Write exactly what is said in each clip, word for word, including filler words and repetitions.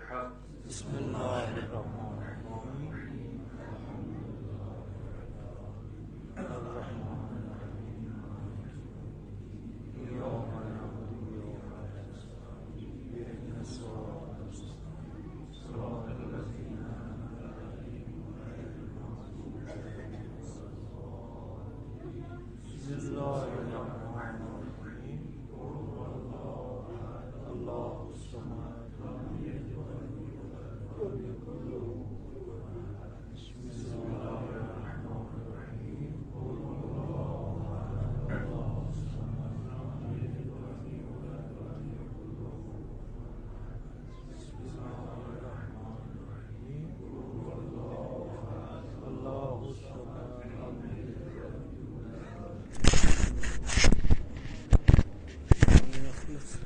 بسم الله الرحمن الرحيم. الرحمن الرحيم. إياك نعبد وإياك نستعين. اهدنا الصراط المستقيم. صراط الذين أنعمت عليهم غير المغضوب عليهم ولا الضالين. بسم الله الرحمن الرحيم. قل هو الله أحد، الله الصمد، لم يلد ولم يولد، ولم يكن له كفوا أحد. بسم الله الرحمن الرحيم. قل هو الله أحد، الله الصمد، لم يلد ولم يولد، ولم يكن له كفوا أحد. بسم الله الرحمن الرحيم. قل هو الله أحد، الله الصمد، لم يلد ولم يولد.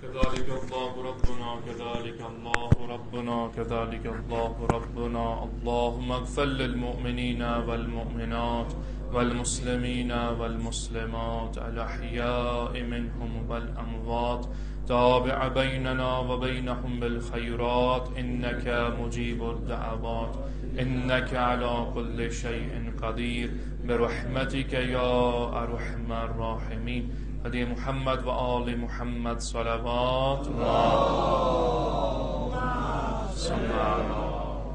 كذلك الله ربنا، كذلك الله ربنا، كذلك الله ربنا. اللهم اغفر للمؤمنين والمؤمنات والمسلمين والمسلمات الأحياء منهم والأموات. تابع بيننا وبينهم بالخيرات، إنك مجيب الدعوات، إنك على كل شيء قدير، برحمتك يا أرحم الراحمين. هدي محمد وآل محمد صلوات. اللهم صل على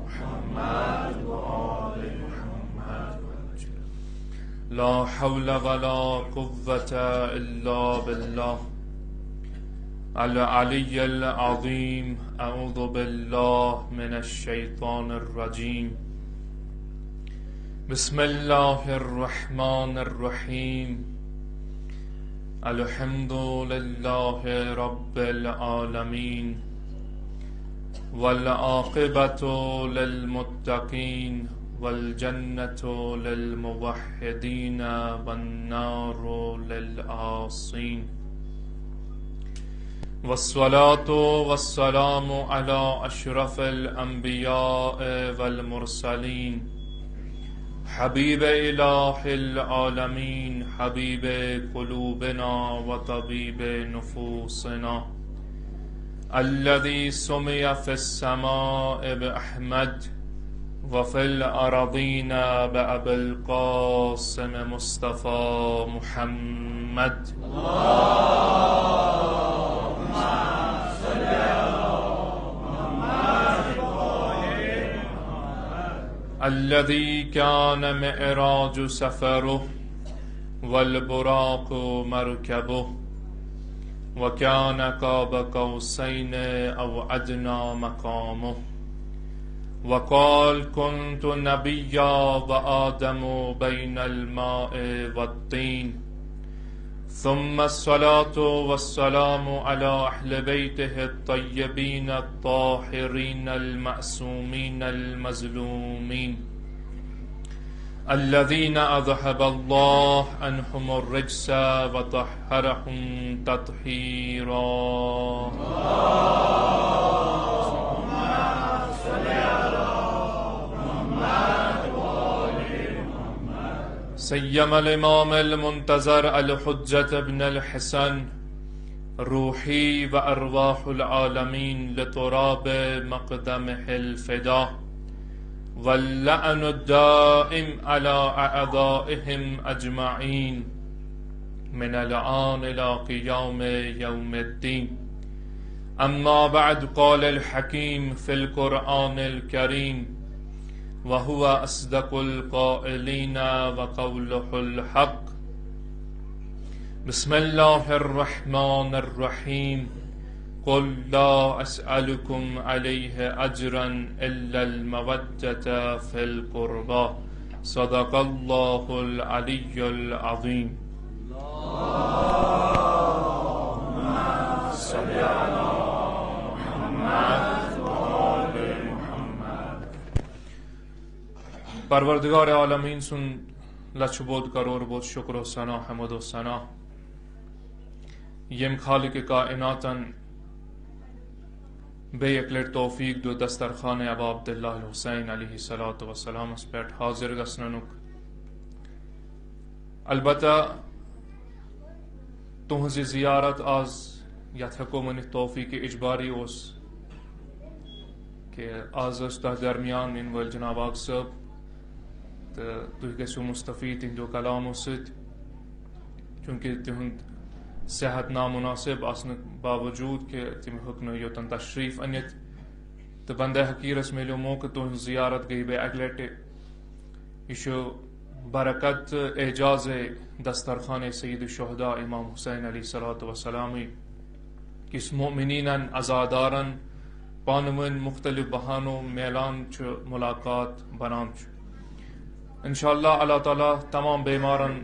محمد وآل محمد. لا حول ولا قوة إلا بالله العلي العظيم. أعوذ بالله من الشيطان الرجيم. بسم الله الرحمن الرحيم. الحمد لله رب العالمين، والعاقبة للمتقين، والجنة للموحدين، والنار للعاصين. والصلاة والسلام على أشرف الأنبياء والمرسلين، حبيب إله العالمين، حبيب قلوبنا وطبيب نفوسنا، الذي سمي في السماء بأحمد، وفي الأرضين بأبي القاسم مصطفى محمد. الذي كان معراج سفره والبراق مركبه، وكان قاب قوسين أو أدنى مقامه، وقال: كنت نبيا وآدم بين الماء والطين. ثم الصلاة والسلام على أهل بيته الطيبين الطاهرين المعصومين المظلومين، الذين أذهب الله عنهم الرجس وطهرهم تطهيرا. سيما الإمام المنتظر الحجة ابن الحسن، روحي وأرواح العالمين لتراب مقدمه الفدا، واللعن الدائم على أعدائهم أجمعين من الآن إلى قيام يوم الدين. أما بعد، قال الحكيم في القرآن الكريم، وهو أصدق القائلين وقوله الحق. بسم الله الرحمن الرحيم. قل لا أسألكم عليه أجرا إلا المودة في القربى. صدق الله العلي العظيم. اللهم صل على محمد وآل محمد. پروردگار عالمین سُنٛد لچھ بود کرور بود شکر و ثنا، حمد و ثنا، ییٚمۍ خالق کائناتن بیٚیہِ اَکہِ لٹہِ توفیق دیُت دسترخوان ابا عبداللہ الحسین علیہ الصلوۃ والسلامس پٮ۪ٹھ حاضر گژھنُک۔ البتہ تُہنٛز یہِ زیارت آز، یتھ ہٮ۪کو ؤنِتھ توفیق اجباری اوس، کہ آز ٲسۍ تۄہہِ درمیان یِنہٕ وٲلۍ جناب آغا صٲب، تہٕ تُہۍ گٔژھِو مستفید تِہنٛدیو کلامو سۭتۍ، چونکہ تِہُنٛد صحت نامناسب آسنہٕ باوجود کہ تِم ہیوٚک نہٕ یوٚتن تشریف أنِتھ۔ تہٕ بندہ حقیرس میلیو موقع تُہنٛز زیارت گٔیہِ بیٚیہِ اکہِ لٹہِ۔ یہِ چھُ برکت تہٕ اعجاز دسترخوان سید الشہداء امام حسین علیہ الصلوۃ والسلامٕے، کس مؤمنینن، عزادارن پانہٕ ؤنۍ مختلف بہانو میلان چھُ، ملاقات بنان چھُ۔ انشاءاللہ اللہ تعالیٰ تمام بیمارن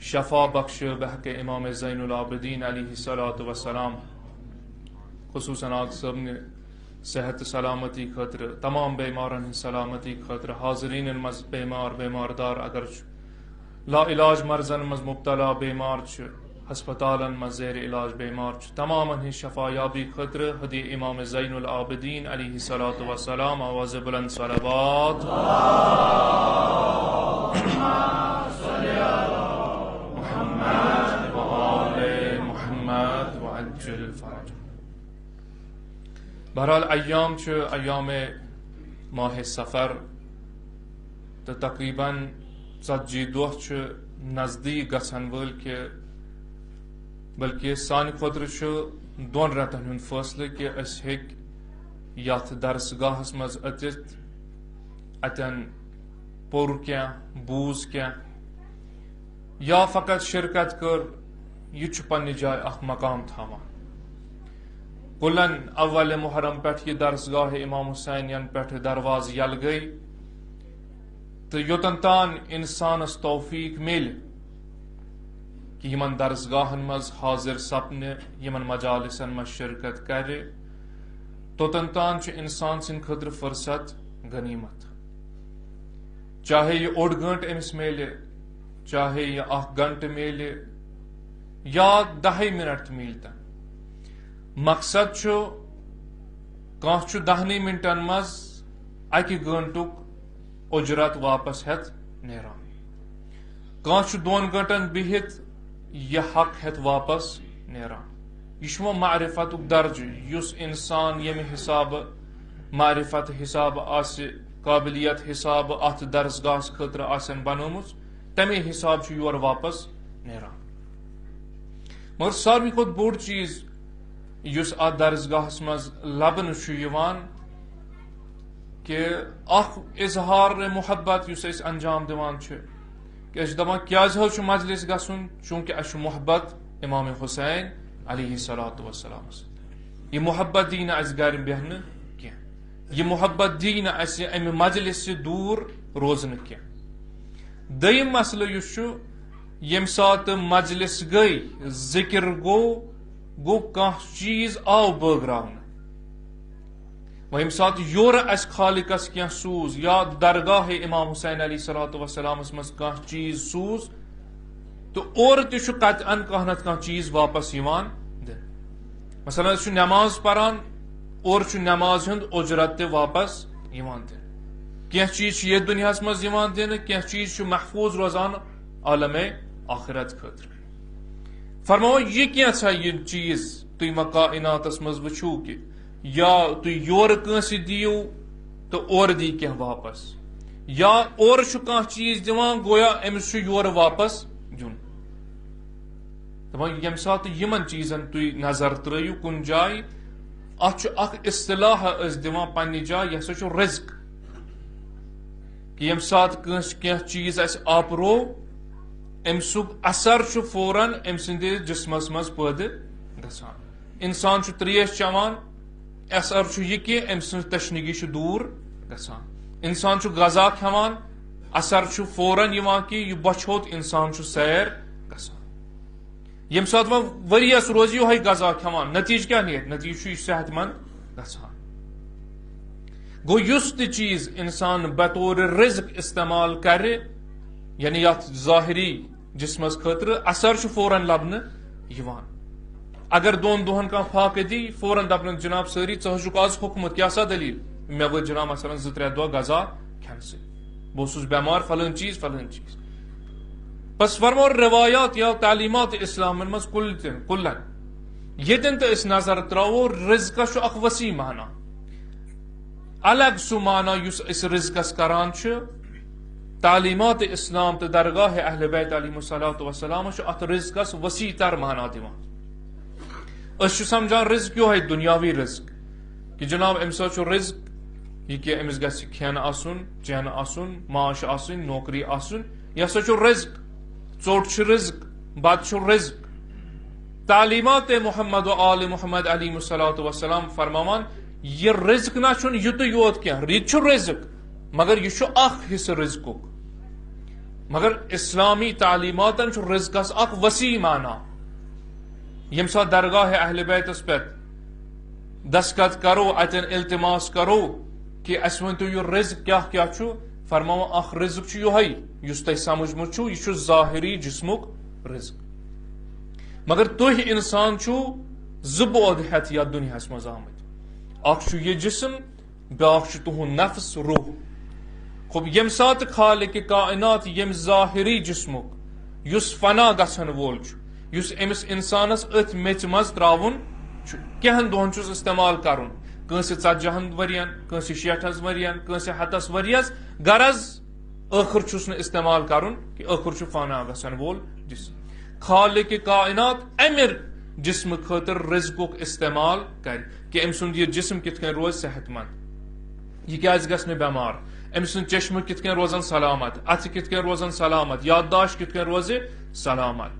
شفا بخش بحق امام زین العابدین علیہ الصلوۃ والسلام، خصوصاً آغا صٲبنہِ صحت سلامتی خٲطرٕ، تمام بیمارن ہٕنٛز سلامتی خٲطرٕ، حاضرینن منٛز بیمار، بیمار دار اگر چھُ، لا علاج مرضن منٛز مبتلا بیمار چھُ، ہسپتالن منٛز زیر علاج بیمار چھُ، تمامن ہٕنٛز شفا یابی خٲطرٕ ہدی امام زین العابدین علیہ الصلوۃ والسلام آواز بلند صلوات۔ محمد و آل محمد و عجل فرج۔ بہرحال، ایام چھُ ایام ماہ صفر، تہٕ تقریباً ژتجی دۄہ چھِ نزدیٖک گژھن وٲلۍ، کہِ بلکہِ سانہِ خٲطرٕ چھُ دۄن رٮ۪تن ہُنٛد فٲصلہٕ کہِ أسۍ ہیٚکۍ یتھ درسگاہس منٛز أژِتھ، اتٮ۪ن پوٚر کینٛہہ، بوٗز کینٛہہ، یا فقط شرکت کٔر، یہِ چھُ پننہِ جایہِ اکھ مقام تھاوان۔ کلن اول محرم پٮ۪ٹھ یہِ درسگاہ امام حسین ین پٮ۪ٹھ دروازٕ یلہٕ گٔے، تہٕ یوٚتن تان انسانس توفیق میلہِ کہ یِمن درسگاہن منٛز حاضر سپنہِ، یِمن مجالسن منٛز شرکت کرِ، توٚتن تان چھُ انسان سٕنٛدِ خٲطرٕ فرصت غنیمت۔ چاہے یہِ اوٚڑ گٲنٹہٕ أمِس میلہِ، چاہے یہِ اکھ گھنٹہٕ میلہِ، یا دہے منٹ تہِ میلہِ تن۔ مقصد چھُ، کانٛہہ چھُ دہنٕے منٹن منٛز اکہِ گٲنٹُک اجرت واپس ہٮ۪تھ نیران۔ کانٛہہ چھُ دۄن گٲنٹن بِہِتھ یہِ حق ہٮ۪تھ واپس نیران۔ یہِ چھُ وۄنۍ معرفتُک درجہٕ، یُس انسان ییٚمہِ حسابہٕ معرفت حسابہٕ آسہِ، قابلیت حسابہٕ اتھ درسگاہس خٲطرٕ آسن بنٲومٕژ، تمے حساب چھُ یورٕ واپس نیران۔ مگر ساروی کھۄتہٕ بوٚڑ چیز یُس اتھ درسگاہس منٛز لبنہٕ چھُ یِوان، کہ اکھ اظہار محبت یُس أسۍ انجام دِوان چھِ، کہ أسۍ چھِ دپان، کیازِ حظ چھُ مجلس گژھُن؟ چونکہ اسہِ چھُ محبت امام حسین علیہ الصلوۃ والسلام سۭتۍ۔ یہِ محبت دی نہٕ اسہِ گرِ بیہنہٕ کینٛہہ، یہِ محبت دی نہٕ اسہِ امہِ مجلس سۭتۍ دوٗر روزنہٕ کینٛہہ۔ دوٚیِم مسلہٕ یُس چھُ، ییٚمہِ ساتہٕ مجلس گٔے، ذکر گوٚو، گوٚو کانٛہہ چیز آو بٲگراونہٕ۔ وۄنۍ ییٚمہِ ساتہٕ یورٕ اسہِ خالقس کینٛہہ سوٗز یا درگاہ امام حسین علیہ الصلوۃ والسلامس منٛز کانٛہہ چیز سوٗز، تہٕ اورٕ تہِ چھُ قطعاً کانٛہہ نتہٕ کانٛہہ چیز واپس یِوان دِنہٕ۔ مثلاً، أسۍ چھِ نماز پران، اورٕ چھُ نماز ہُنٛد اجرت تہِ واپس یِوان دِنہٕ۔ کینٛہہ چیز چھِ یتھ دُنیاہس منٛز یِوان دِنہٕ، کینٛہہ چیز چھُ محفوظ روزان عالم آخرت خٲطرٕ۔ فرماوان، یہِ کینٛژھا یہِ چیز تُہۍ وۄنۍ کائناتس منٛز وٕچھِو کہِ یا تُہۍ یورٕ کٲنٛسہِ دِیِو تہٕ اورٕ دی کینٛہہ واپس، یا اورٕ چھُ کانٛہہ چیز دِوان، گویا أمِس چھُ یورٕ واپس دیُن۔ دپان، ییٚمہِ ساتہٕ یِمن چیزن تُہۍ نظر ترٲیِو کُنہِ جایہِ، اتھ چھُ اکھ اصطلاح أسۍ دِوان پننہِ جایہِ، یہِ ہسا چھُ رزق۔ کہ ییٚمہِ ساتہٕ کٲنٛسہِ کینٛہہ چیز اسہِ آپروو، أمۍ سُک اثر چھُ فوراً أمۍ سٕنٛدِس جسمس منٛز پٲدٕ گژھان۔ انسان چھُ تریش چٮ۪وان، اثر چھُ یہِ کہ أمۍ سٕنٛز تشنگی چھِ دوٗر گژھان۔ انسان چھُ غذا کھٮ۪وان، اثر چھُ فوراً یِوان کہ یہِ بۄچھِ ہوٚت انسان چھُ سیر گژھان۔ ییٚمہِ ساتہٕ وۄنۍ ؤریَس روزِ یِہوٚے غذا کھٮ۪وان، نتیٖجہٕ کیٛاہ نیرِ؟ نتیٖجہٕ چھُ یہِ صحت مند گژھان۔ گوٚو، یُس تہِ چیٖز انسان بطور رزق استعمال کرِ، یعنی یتھ ظٲہری جسمس خٲطرٕ، اثر چھُ فوراً لبنہٕ یِوان۔ اگر دۄن دۄہن کانٛہہ فاقہٕ دی، فوراً دپنس، جناب سٲری، ژٕ حظ چھُکھ آز ہوٚکھمُت، کیٛاہ سا دٔلیٖل؟ مےٚ وٲتۍ جناب مثلاً زٕ ترٛےٚ دۄہ غذا کھٮ۪نہٕ سۭتۍ، بہٕ اوسُس بٮ۪مار، فلٲنۍ چیٖز، فلٲنۍ چیٖز۔ بس فرمو، روایات یا تعلیمات اسلامن منٛز کُل تہِ، کُلن ییٚتٮ۪ن تہِ أسۍ نظر تراوو، رزقس چھُ اکھ وسیع معنی۔ الگ سُہ معنی یُس أسۍ رزقس کران چھِ۔ تعلیمات اسلام تہٕ درگاہ اہل بیت علیہم الصلوۃ والسلام چھُ اتھ رزقس وسیع تر معنی دِوان۔ أسۍ چھِ سمجھان رزق یِہوٚے دُنیاوی رزق، کہِ جناب أمِس حظ چھُ رزق یہِ کہِ أمِس گژھِ کھٮ۪ن آسُن، چٮ۪ن آسُن، معاش آسٕنۍ، نوکری آسُن، یہِ ہسا چھُ رزق۔ ژوٚٹ چھُ رزق، بتہٕ چھُ رزق۔ تعلیمات محمد و آل محمد علیہم الصلوۃ والسلام فرماوان، یہِ رزق نہ چھُنہٕ یُتُے یوت کینٛہہ، یہِ تہِ چھُ رزق، مگر یہِ چھُ اکھ حصہٕ رزقُک۔ مگر اسلامی تعلیماتن چھُ رزقس اکھ وسیع معنی۔ ییٚمہِ ساتہٕ درگاہ اہل بیتس پٮ۪ٹھ دستخط کرو، اتٮ۪ن التماس کرو کہِ اسہِ ؤنۍ تو یہِ رزق کیٛاہ کیٛاہ چھُ، فرماوان اکھ رزق چھُ یِہوٚے یُس تۄہہِ سمجھمُت چھُو، یہِ چھُ ظاہری جسمُک رزق۔ مگر تُہۍ انسان چھُو زٕ بود ہٮ۪تھ یتھ دُنیاہس منٛز آمٕتۍ، اکھ چھُ یہِ جسم، بیٛاکھ چھُ تُہُنٛد نفس، روح۔ خوب، ییٚمہِ ساتہٕ خالق کائنات ییٚمہِ ظاہری جسمُک یُس فنا گژھن وول چھُ، یُس أمِس انسانس أتھۍ میٚژِ منٛز ترٛاوُن چھُ، کینٛہن دۄہن چھُس استعمال کرُن، کٲنٛسہِ ژتجی ہن ؤرین، کٲنٛسہِ شیٹھس ؤرین، کٲنٛسہِ ہتس ؤریس، غرض ٲخر چھُس نہٕ استعمال کرُن کہِ ٲخر چھُ فنا گژھن وول جسم۔ خالق کائنات امہِ جسمہٕ خٲطرٕ رزقُک استعمال کرِ کہِ أمۍ سُنٛد یہِ جسم کِتھ کٔنۍ روزِ صحت مند، یہِ کیازِ گژھِ نہٕ بٮ۪مار، أمۍ سٕنٛدۍ چشمہٕ کِتھ کٔنۍ روزن سلامت، اتھٕ کِتھ کٔنۍ روزن سلامت، یادداشت کِتھ کٔنۍ روزِ سلامت۔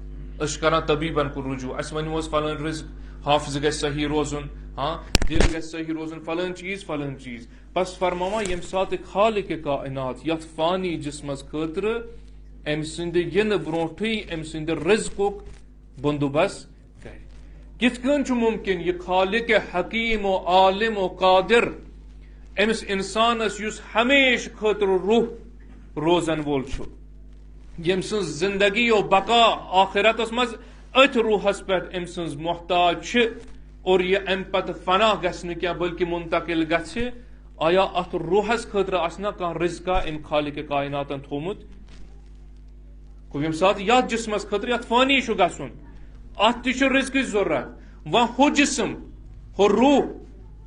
أسۍ چھِ کران طبیبن کُن رجوع، اسہِ ؤنِو حظ فلٲنۍ رزق، حافظ گژھِ صحیح روزُن، ہاں، دل گژھِ صحیح روزُن، فلٲنۍ چیز، فلٲنۍ چیز۔ پس فرماوان، ییٚمہِ ساتہٕ خالق کائنات یتھ فانی جسمس خٲطرٕ أمۍ سٕنٛدِ یِنہٕ برونٹھٕے أمۍ سٕنٛدِ رزقُک بندوبست کرِ۔ کِتھ کٔنۍ چھُ ممکن یہِ خالق حکیم و عالم و قادر أمِس انسانس، یُس ہمیشہٕ خٲطرٕ روح روزن وول چھُ، ییٚمۍ سٕنٛز زندگی و بقا آخرتس منٛز أتھۍ روحس پٮ۪ٹھ أمۍ سٕنٛز محتاج چھِ، اور یہِ امہِ پتہٕ فنا گژھِ نہٕ کینٛہہ بلکہِ منتقل گژھِ، آیا اتھ روحس خٲطرٕ آسہِ نا کانٛہہ رزقا امہِ خالق کائناتن تھومُت؟ گوٚو، ییٚمہِ ساتہٕ یتھ جسمس خٲطرٕ یتھ فانی چھُ گژھُن، اتھ تہِ چھُ رزقٕچ ضروٗرت۔ وۄنۍ ہُہ جسم، ہُہ روح،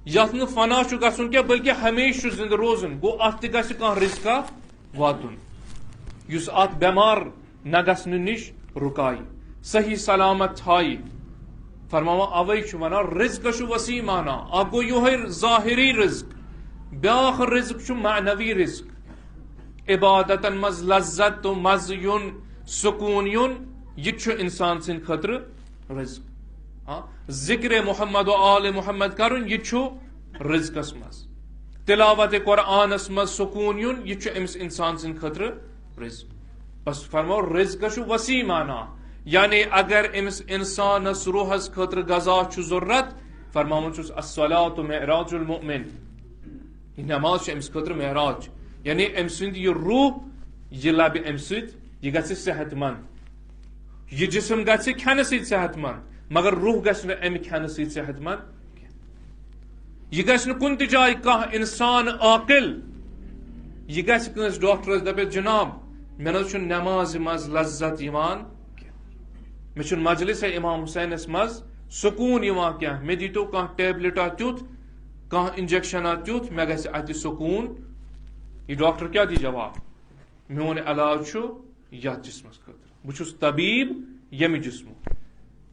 یتھ نہٕ فنا چھُ گژھُن کینٛہہ بلکہِ ہمیشہٕ چھُ زندٕ روزُن، گوٚو، اتھ تہِ گژھِ کانٛہہ رزقا واتُن، یُس اتھ بٮ۪مار نہ گژھنہٕ نِش رُکایہِ، صحیح سلامت تھایہِ۔ فرماوان، اوے چھُ ونان، رزقس چھُ وسیع معنی۔ اکھ گوٚو یِہوٚے ظاہری رزق، بیٛاکھ رزق چھُ معنوی رزق۔ عبادتن منٛز لذت تہٕ مزٕ یُن، سکوٗن یُن، یہِ تہِ چھُ انسان سٕنٛدِ خٲطرٕ رزق۔ ہاں، ذکر محمد و آل محمد کرُن، یہِ تہِ چھُ رزقس منٛز۔ تلاوت قرآنس منٛز سکوٗن یُن، یہِ تہِ چھُ أمِس انسان سٕنٛدِ خٲطرٕ رزق۔ بس فرماو، رزقس چھُ وسیع معنی، یعنی اگر أمِس انسانس روحس خٲطرٕ غذا چھُ ضروٗرت، فرماوان چھُس، الصلاۃ معراج المؤمن، یہِ نماز چھِ أمِس خٲطرٕ معراج، یعنی أمۍ سُنٛد یہِ روح، یہِ لبہِ اَمہِ سۭتۍ، یہِ گژھِ صحت مند۔ یہِ جسم گژھِ کھٮ۪نہٕ سۭتۍ صحت مند، مگر روح گژھِ نہٕ اَمہِ کھٮ۪نہٕ سۭتۍ صحت مند کینٛہہ۔ یہِ گژھِ نہٕ کُنہِ تہِ جایہِ کانٛہہ انسان عاقل، یہِ گژھِ کٲنٛسہِ ڈاکٹرس دپہِ، جناب، مےٚ نہ حظ چھُنہٕ نمازِ منٛز لذت یِوان کینٛہہ، مےٚ چھُنہٕ مجلسے امام حسینس منٛز سکوٗن یِوان کینٛہہ، مےٚ دیٖتو کانٛہہ ٹیبلٹا تیُتھ، کانٛہہ انجیکشنا تیُتھ، مےٚ گژھِ اتہِ سکوٗن۔ یہِ ڈاکٹر کیٛاہ دی جواب؟ میون علاج چھُ یتھ جسمس خٲطرٕ۔ بہٕ چھُس طبیب ییٚمہِ جسمُک۔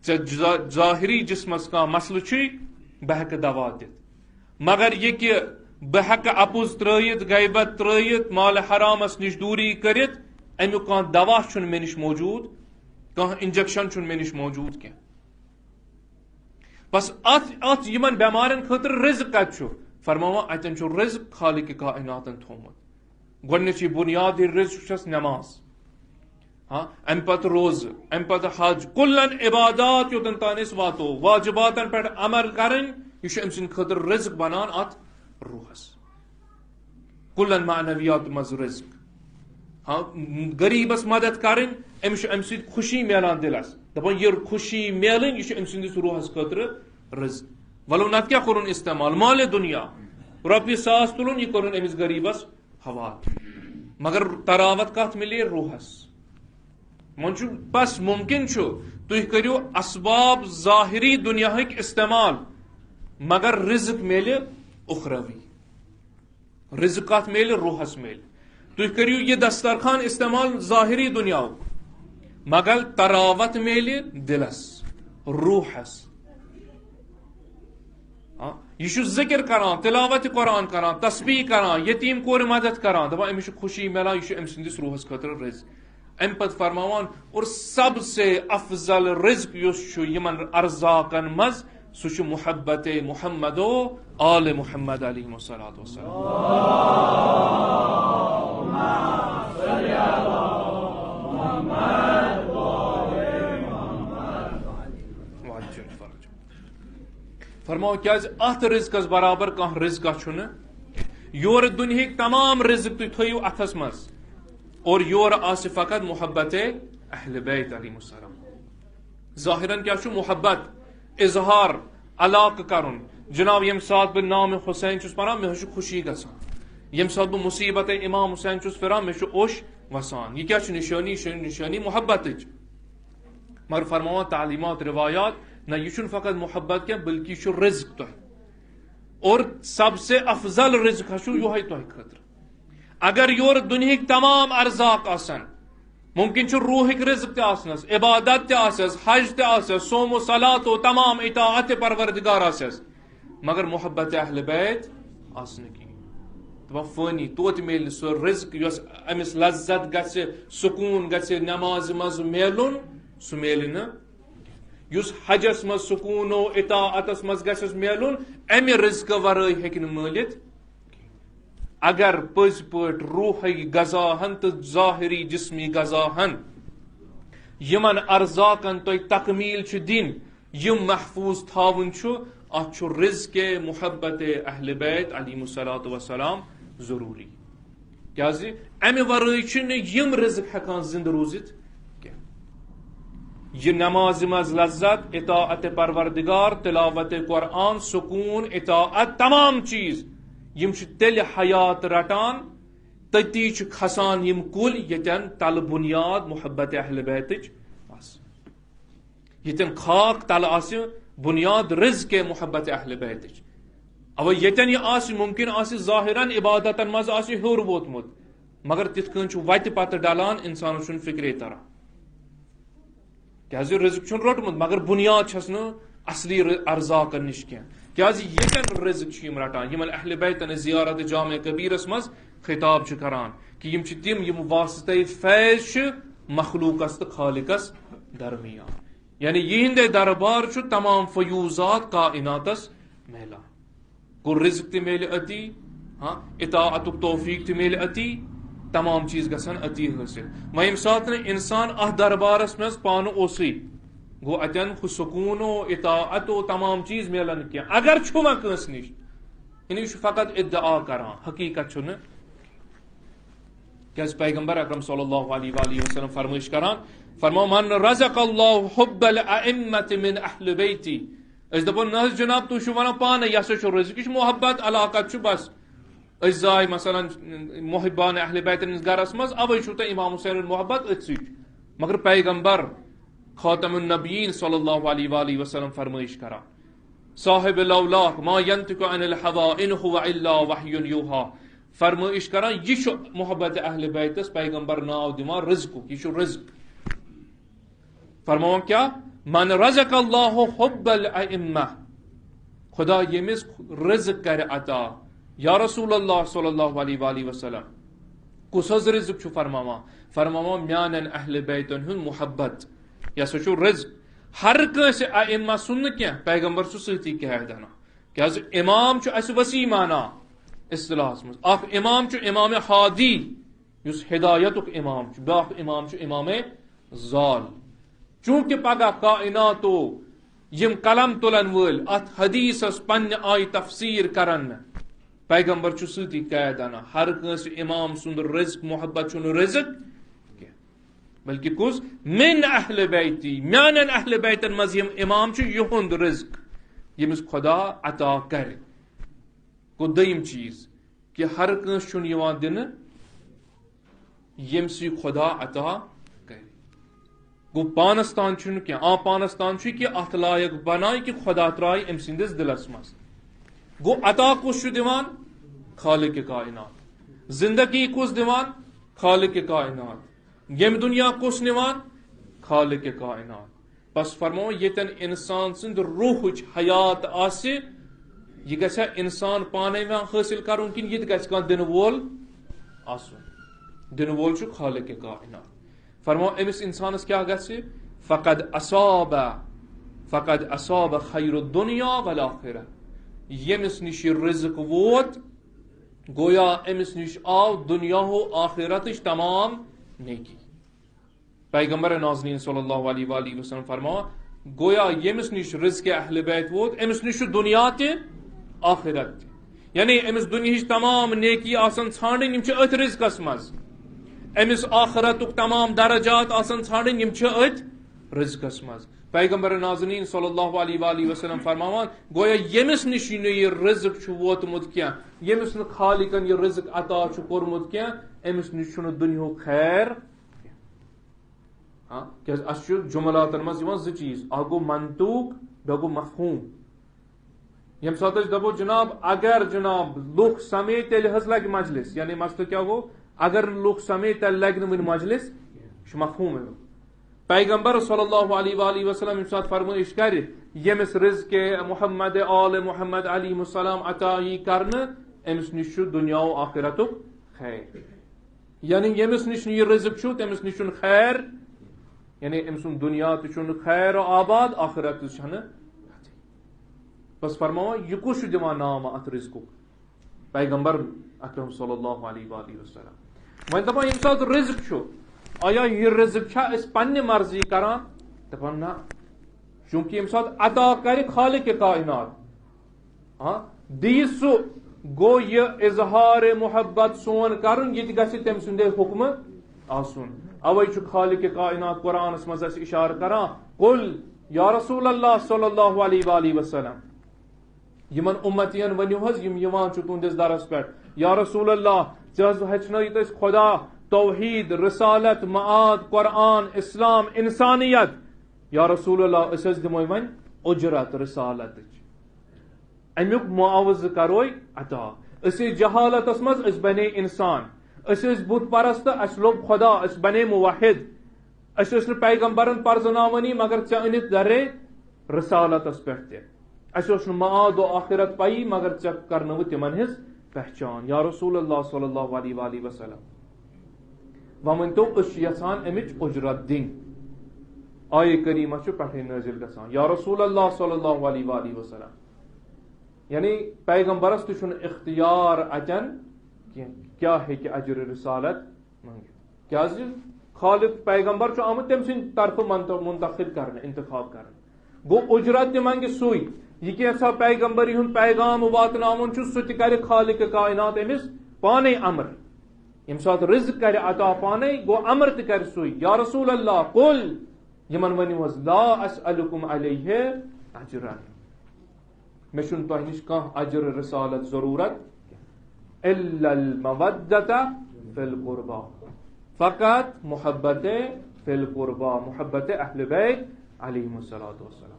ژےٚ ظا-، ظٲہری جسمس کانٛہہ مسلہٕ چھُے، بہٕ ہٮ۪کہٕ دوا دِتھ۔ مگر یہِ کہِ بہٕ ہٮ۪کہٕ اپُز ترٲیِتھ، غیبت ترٲیِتھ، مال حرامس نِش دوٗری کٔرِتھ، امیُک کانٛہہ دوا چھُنہٕ مےٚ نِش موجود، کانٛہہ انجیکشن چھُنہٕ مےٚ نِش موجود کینٛہہ۔ بس اتھ، اتھ یِمن بٮ۪مارٮ۪ن خٲطرٕ رزق کتہِ چھُ؟ فرماوان، اتٮ۪ن چھُ رزق خالق کائناتن تھوومُت۔ گۄڈنیُچی بُنیادی رزق چھس نماز۔ ہاں، امہِ پتہٕ روزٕ، امہِ پتہٕ حج، کلن عبادات یوٚتن تام أسۍ واتو، واجباتن پٮ۪ٹھ عمل کرٕنۍ، یہِ چھُ أمۍ سٕنٛدِ خٲطرٕ رزق بنان اتھ روحس۔ کلن معنویات منٛز رزق۔ ہاں، غریبس مدد کرٕنۍ، أمِس چھُ امہِ سۭتۍ خوشی میلان دلس۔ دپان، یہِ خوشی میلٕنۍ، یہِ چھُ أمۍ سٕنٛدِس روحس خٲطرٕ رزق۔ ولو نتہٕ کیٛاہ کوٚرُن استعمال؟ مالِ دُنیا۔ رۄپیہِ ساس تُلُن، یہِ کوٚرُن أمِس غریبس حوالہٕ۔ مگر تراوت کتھ مِلے؟ روحس۔ وۄنۍ چھُ بس ممکن چھُ، تُہۍ کٔرِو اسباب ظاہری دُنیاہٕکۍ استعمال، مگر رزق میلہِ اُخروی۔ رزق کتھ میلہِ؟ روحس میلہِ۔ تُہۍ کٔرِو یہِ دسترخوان استعمال ظٲہری دُنیاہُک، مگر تراوت میلہِ دِلس، روحس۔ ہاں، یہِ چھُ ذکر کران، تلاوت قرآن کران، تسبیح کران، یتیٖم کورِ مدد کران، دپان أمِس چھِ خوشی میلان، یہِ چھُ أمۍ سٕنٛدِس روحس خٲطرٕ رزق۔ امہِ پتہٕ فرماوان، اور سب سے افضل رزق یُس چھُ یِمن ارزاقن منٛز، سُہ چھُ محبت محمد و آل محمد علیہ الصلوۃ والسلام۔ فرماو، کیازِ اتھ رزقس برابر کانٛہہ رزقہ چھُنہٕ۔ یورٕ دُنہٕکۍ تمام رزق تُہۍ تھٲیِو اتھس منٛز، اور یورٕ آسہِ فقط محبت اہل بیت علیہ السلام۔ ظاہرن کیا چھُ؟ محبت، اظہار، علاقہٕ کرُن۔ جناب، ییٚمہِ ساتہٕ بہٕ نام حسین چھُس پران، مےٚ حظ چھُ خوشی گژھان۔ ییٚمہِ ساتہٕ بہٕ مصیبت امام حسین چھُس پھران، مےٚ چھُ اوٚش وسان۔ یہِ کیا چھُ نشٲنی؟ یہِ چھِ نشٲنی محبتٕچ۔ مگر فرماوان تعلیمات، روایات، نہ، یہِ چھُنہٕ فقط محبت کینٛہہ، بلکہِ یہِ چھُ رزق تۄہہِ۔ اور سب سے افضل رزق حظ چھُ یِہوٚے تۄہہِ خٲطرٕ۔ اگر یورٕ دُنہٕکۍ تمام ارزاق آسن، ممکن چھُ روحٕکۍ رزق تہِ آسنس، عبادت تہِ آسٮ۪س، حج تہِ آسٮ۪س، صوم و صلات و تمام اطاعت پروردگار آسٮ۪س، مگر محبت اہل بیت آسنہٕ کِہیٖنۍ۔ دپان فٲنی، توتہِ میلہِ نہٕ سُہ رزق یۄس أمِس لذت گژھِ، سکوٗن گژھِ، نمازِ منٛز میلُن، سُہ میلہِ نہٕ۔ یُس حجس منٛز سکوٗن و اطاعتس منٛز گژھٮ۪س میلُن، امہِ رزقہٕ ورٲے ہیٚکہِ نہٕ مٲلِتھ۔ اگر پٔزۍ پٲٹھۍ روحی غذا ہن تہٕ ظاہری جسمی غذا ہن یِمن ارزاقن تۄہہِ تکمیل چھِ دِنۍ، یِم محفوظ تھاوٕنۍ چھُ، اتھ چھُ رزق محبت اہل بیت علیہم الصلوۃ والسلام ضروری۔ کیازِ امہِ ورٲے چھِنہٕ یِم رزق ہٮ۪کان زندٕ روٗزِتھ کینٛہہ۔ یہِ نمازِ منٛز لذت، اطاعت پروردگار، تلاوت قرآن، سکوٗن، اطاعت، تمام چیٖز یِم چھِ تیٚلہِ حیات رٹان، تٔتی چھِ کھسان یِم کُلۍ ییٚتٮ۪ن تلہٕ بُنیاد محبت اہل بیتٕچ آسہِ۔ ییٚتٮ۪ن خاک تلہٕ آسہِ بُنیاد رزق محبت اہل بیتٕچ۔ اَوَے ییٚتٮ۪ن یہِ آسہِ، ممکن آسہِ ظاہراً عبادتن منٛز آسہِ ہیوٚر ووتمُت، مگر تِتھ کٔنۍ چھُ وتہِ پتہٕ ڈلان، انسانس چھُنہٕ فکرے تران۔ کیازِ رزق چھُنہٕ روٚٹمُت، مگر بُنیاد چھَس نہٕ اصلی ر-، ارزاقن نِش کینٛہہ۔ کیازِ ییٚتٮ۪ن رزق چھِ یِم رٹان، یِمن اہل بیتن أسۍ زیارت جامع کبیرس منٛز خطاب چھِ کران، کہِ یِم چھِ تِم، یِم واسطے فیض چھِ مخلوقس تہٕ خالقس درمیان۔ یعنی یِہنٛدے دربار چھُ تمام فیوضات کائناتس میلان۔ گوٚو رزق تہِ میلہِ أتی، ہاں، اطاعتُک توفیق تہِ میلہِ أتی، تمام چیٖز گژھن أتی حٲصِل۔ وۄنۍ ییٚمہِ ساتہٕ نہٕ انسان اتھ دربارس منٛز پانہٕ اوسُے، گوٚو اتٮ۪ن ہُہ سکوٗن و اطاعت و تمام چیٖز میلن کینٛہہ۔ اگر چھُ وۄنۍ کٲنٛسہِ نِش، یعنی یہِ چھُ فقط ادعا کران، حقیقت چھُنہٕ۔ کیازِ پیغمبر اکرم صلی اللہ علیہ وآلہ وسلم فرمٲیش کران، فرماو، "من رزق اللہ حب الائمة من اہل بیتی۔" أسۍ دپو، نہ حظ جناب، تُہۍ چھِو ونان پانہٕ، یہِ ہسا چھُ رزق، یہِ چھُ محبت، علاقت چھُ بس۔ أسۍ زاے مثلاً محبان اہل بیتن ہٕنٛدِس گرس منٛز، اوے چھُو تۄہہِ امام حسین ہُنٛد محبت أتھۍ سۭتۍ۔ مگر پیغمبر خاتم النبیین صلی اللہ علیہ وآلہ وسلم فرمٲیش کران، صاحب لولاک ما ینطق عن الہوا ان هو الا وحی یوحی۔ فرمٲیش کران، یہِ چھُ محبت اہل بیتس پیغمبر ناو دِوان رزقُک، یہِ چھُ رزق۔ فرماوان کیا؟ من رزق اللہ حب الائمہ، خدا ییٚمِس رزق کرِ عطا۔ یا رسول اللہ صلی اللہ علیہ وآلہ وسلم، کُس حظ رزق چھُ فرماوان؟ فرماوان میانٮ۪ن اہل بیتن ہُنٛد محبت، یہِ ہسا چھُ رزق۔ ہر کٲنٛسہِ ائمہ سُنٛد نہٕ کینٛہہ، پیغمبر چھُ سۭتی قید انان۔ کیازِ امام چھُ اسہِ وسیع معنی اصطلاحس منٛز۔ اکھ امام چھُ امام ہادی، یُس ہدایتُک امام چھُ، بیاکھ امام چھُ امام ضال۔ چونکہ پگاہ کائناتو یِم قلم تُلن وٲلۍ اتھ حدیثس پننہِ آیہِ تفسیر کرن نہٕ، پیغمبر چھُ سۭتی قید انان۔ ہر کٲنٛسہِ امام سُنٛد رزق محبت چھُنہٕ رزق کینٛہہ، بلکہ کُس؟ من اہل بیتی، میانٮ۪ن اہل بیتن منٛز یِم امام چھِ، یِہُنٛد رزق ییٚمِس خدا عطا کرِ۔ گوٚو دوٚیِم چیٖز، کہِ ہر کٲنٛسہِ چھُنہٕ یِوان دِنہٕ ییٚمہِ سۭتۍ خدا عطا کرِ۔ گوٚو پانس تام چھُنہٕ کینٛہہ، آ پانس تام چھُ کہِ اتھ لایق بنایہِ کہِ خدا ترایہِ أمۍ سٕنٛدِس دِلس منٛز۔ گوٚو عطا کُس چھُ دِوان؟ خالق کائنات۔ زندگی کُس دِوان؟ خالق کائنات۔ ییٚمہِ دُنیا کُس نِوان؟ خالق کائنات۔ بس فرماوو، ییٚتٮ۪ن انسان سٕنٛدِ روحٕچ حیات آسہِ، یہِ گژھِ انسان پانے ما حٲصِل کرُن کِنہٕ یہِ تہِ گژھِ کانٛہہ دِنہٕ وول آسُن؟ دِنہٕ وول چھُ خالق کائنات۔ فرماو، أمِس انسانس کیٛاہ گژھِ؟ فقد اصاب، فقد اصاب خیر الدنیا والآخرہ۔ ییٚمِس نِش یہِ رزق ووت، گویا أمِس نِش آو دُنیا و آخرتٕچ تمام نیکی۔ پیغمبر نازنین صلی اللہ علیہ وآلہ وسلم فرماوان، گویا ییٚمِس نِش رزق اہل بیت ووت، أمِس نِش چھُ دُنیا تہِ آخرت تہِ۔ یعنی أمِس دُنیاہٕچ تمام نیکی آسان ژھانڈٕنۍ، یِم چھِ أتھۍ رزقس منٛز۔ أمِس آخرتُک تمام درجات آسان ژھانڈٕنۍ، یِم چھِ أتھۍ رزقس منٛز۔ پیغمبر نازنین صلی اللہ علیہ وآلہ وسلم فرماوان، گویا ییٚمِس نِش نہٕ یہِ رزق چھُ ووتمُت کینٛہہ، ییٚمِس نہٕ خالقن یہِ رزق عطا چھُ کوٚرمُت کینٛہہ، أمِس نِش چھُنہٕ دُنیاہُک خیر۔ ہاں، کیازِ اَسہِ چھُ جملاتن منٛز یِوان زٕ چیٖز، اکھ گوٚو منطوق، بیٚیہِ گوٚو مفہوم۔ ییٚمہِ ساتہٕ أسۍ دَپو، جناب، اگر جناب لُکھ سمے، تیٚلہِ حظ لگہِ مجلس، یعنی مسلہٕ کیٛاہ گوٚو؟ اگر نہٕ لُکھ سمے، تیٚلہِ لگہِ نہٕ وُنہِ مجلس، یہِ چھُ مفہوم اَمیُک۔ پیغمبر صلی اللہ علیہ وآلہ وسلم ییٚمہِ ساتہٕ فرمٲیش کرِ، ییٚمِس رزق محمد، آل محمد علیہ السلام عطا یی کرنہٕ، أمِس نِش چھُ دُنیا و آخرتُک خیر۔ یعنی ییٚمِس نِش نہٕ یہِ رزق چھُ، تٔمِس نِش چھُنہٕ خیر۔ یعنی أمۍ سُنٛد دُنیا تہِ چھُنہٕ خیر و آباد، آخرت تہِ چھَنہٕ۔ بس فرماوان، یہِ کُس چھُ دِوان نام اتھ رزقُک؟ پیغمبر اکرم صلی اللہ علیہ وآلہ وسلم۔ وۄنۍ دپان، ییٚمہِ ساتہٕ رزق چھُ، آیا یہِ رزق چھا أسۍ پننہِ مرضی کران؟ دپان، نہ۔ چونکہ ییٚمہِ ساتہٕ عطا کرِ خالق کائنات، ہاں، دِیہِ سُہ، گوٚو یہِ اظہار محبت سون کرُن، یہِ تہِ گژھِ تٔمۍ سُنٛدے حُکمہٕ آسُن۔ اوے چھُ خالق کائنات قرآنس منٛز اَسہِ اشارٕ کران، قل یا رسول اللہ صلی اللہ علیہ وآلہ وسلم۔ یِمن اُمتین ؤنِو حظ، یِم یِوان چھِ تُہنٛدِس درس پٮ۪ٹھ، یا رسول اللہ، ژٕ حظ ہیٚچھنٲیِتھ أسۍ خدا، توحید، رسالت، معاد، قرآن، اسلام، انسانیت۔ یا رسول اللہ، أسۍ حظ دِمو وۄنۍ اجرت رسالتٕچ۔ امیُک معاوضہٕ کروے عطا۔ أسۍ ٲسۍ جہالتس منٛز، أسۍ بنے انسان۔ أسۍ ٲسۍ بت پرست، اسہِ لوٚب خدا، أسۍ بنے موحد۔ أسۍ ٲسۍ نہٕ پیغمبرن پرزناوانی مگر ژےٚ أنِتھ درے رسالتس پٮ۪ٹھ تہِ۔ اسہِ اوس نہٕ معاد و آخرت پیی مگر ژےٚ کرنٲوٕ تِمن ہٕنٛز پہچان۔ یا رسول اللہ صلی اللہ علیہ وآلہ وسلم، وۄنۍ ؤنۍ تو، أسۍ چھِ یژھان امِچ اجرت دِنۍ۔ آیہِ کریمہ چھُ پٮ۪ٹھے نٲزِل گژھان، یا رسول اللہ صلی اللہ علیہ وآلہ وسلم۔ یعنی پیغمبرس تہِ چھُنہٕ اختیار اتٮ۪ن کینٛہہ، کیٛاہ ہیٚکہِ اجر رسالت منٛگِتھ؟ کیٛازِ خالق پیغمبر چھُ آمُت تٔمۍ سٕنٛدِ طرفہٕ منت-، منتخب کرنہٕ، انتخاب کرنہٕ۔ گوٚو اجرت تہِ منٛگہِ سُے۔ یہِ کینٛژھا پیغمبری ہُنٛد پیغام واتناوُن چھُ، سُہ تہِ کرِ خالق کائنات أمِس پانے امر۔ ییٚمہِ ساتہٕ رزق کرِ عطا پانے، گوٚو امر تہِ کرِ سُے۔ یا رسول اللہ، قل، یِمن ؤنِو حظ، لا اسألکم علیہ اجرا۔ مےٚ چھُنہٕ تۄہہِ نِش کانٛہہ اجر رسالت ضروٗرت۔ الا المودۃ فی القربی۔ فقط محبت فی القربی، محبت اہل بیت علیہم الصلوۃ والسلام۔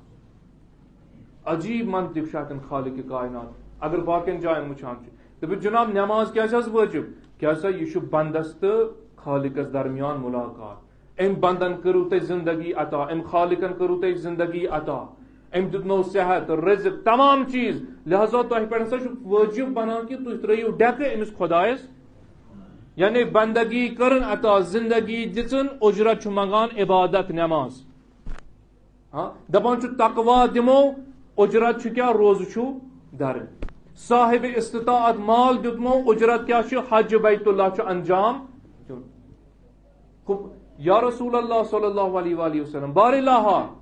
عجیب منطق چھُ اتٮ۪ن خالق کائنات۔ اگر باقین جاین وٕچھان چھِ، دٔپِو، جناب، نماز کیازِ حظ وٲجب؟ کیازِ سا یہِ چھُ بندس تہٕ خالقس درمیان ملاقات۔ أمۍ بندن کٔرٕو تۄہہِ زندگی عطا، أمۍ خالقن کٔرٕو تۄہہِ زندگی عطا، أمۍ دیُتنو صحت، رزق، تمام چیز۔ لہذا تۄہہِ پٮ۪ٹھ ہسا چھُ وٲجب بنان کہِ تُہۍ ترٲیِو ڈٮ۪کہٕ أمِس خدایس۔ یعنی بندگی کٔرٕن عطا، زندگی دِژٕن، اجرت چھُ منگان عبادت، نماز۔ ہاں، دپان چھُ، تقوی دِمو، اجرت چھُ کیٛاہ؟ روزٕ چھُ درٕنۍ۔ صاحب استطاعت مال دیُتمو، اجرت کیٛاہ چھُ؟ حج بیت اللہ چھُ انجام دیُن۔ خوب، یا رسول اللہ صلی اللہ علیہ وآلہ وسلم، بار الہا،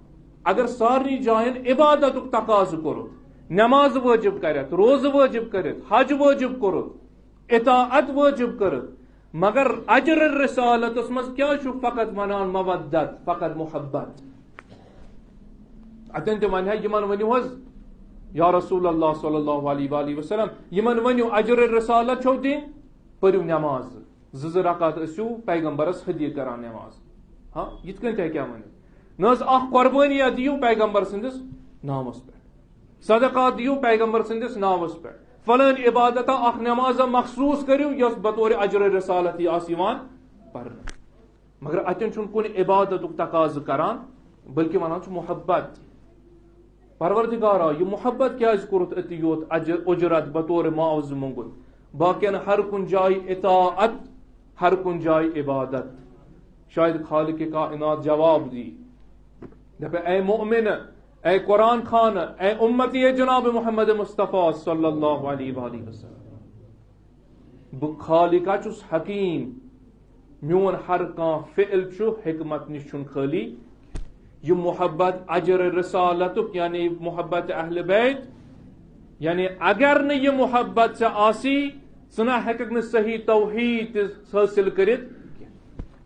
اگر سارنٕے جاین عبادتُک تقاضہٕ کوٚرُتھ، نماز وٲجب کرتھ، روزٕ وٲجب کرتھ، حج وٲجب کوٚرُتھ، اطاعت وٲجب کٔرٕکھ، مگر اجر رسالتس منٛز کیٛاہ چھُ فقط ونان؟ مودت، فقط محبت۔ اتٮ۪ن تہِ ونہِ ہا، یِمن ؤنِو حظ، یا رسول اللہ صلی اللہ علیہ وآلہ وسلم، یِمن ؤنِو، اجر رسالت چھو دِنۍ، پٔرِو نماز، زٕ زٕ رکعت ٲسِو پیغمبرس ہدیہِ کران نماز۔ ہاں، یِتھ کٔنۍ تہِ ہیٚکہِ ہا ؤنِتھ۔ نہ حظ، اکھ قربٲنی دِیِو پیغمبر سٕنٛدِس ناوس پٮ۪ٹھ۔ صدقات دِیِو پیغمبر سٕنٛدِس ناوس پٮ۪ٹھ، فلٲنۍ عبادتہ اکھ نمازہ مخصوص کٔرِو، یۄس بطور اجر رسالت یہِ آسہِ یِوان پرنہٕ۔ مگر اتٮ۪ن چھُنہٕ کُنہِ عبادتُک تقاضہٕ کران، بلکہِ ونان چھُ محبت۔ پروردگارا، یہِ محبت کیازِ کوٚرُتھ أتی یوت اجر، اجرت بطور معاوضہٕ مونٛگُن؟ باقین ہر کُنہِ جایہِ اطاعت، ہر کُنہِ جایہِ عبادت۔ شاید خالق کائنات جواب دی، دپے، اے مؤمن، اے قرآن خان، اے امتی، اے جناب محمد مصطفیٰ صلی اللہ علیہ وآلہ وسلم، بہٕ خالقہ چھُس حکیم، میون ہر کانٛہہ فعل چھُ حکمت نِش چھُنہٕ خٲلی۔ یہِ محبت اجر رسالتُک، یعنی محبت اہل بیت، یعنی اگر نہٕ یہِ محبت ژےٚ آسی، ژٕ نہ ہیٚککھ نہٕ صحیح توحید تہِ حٲصِل کٔرِتھ۔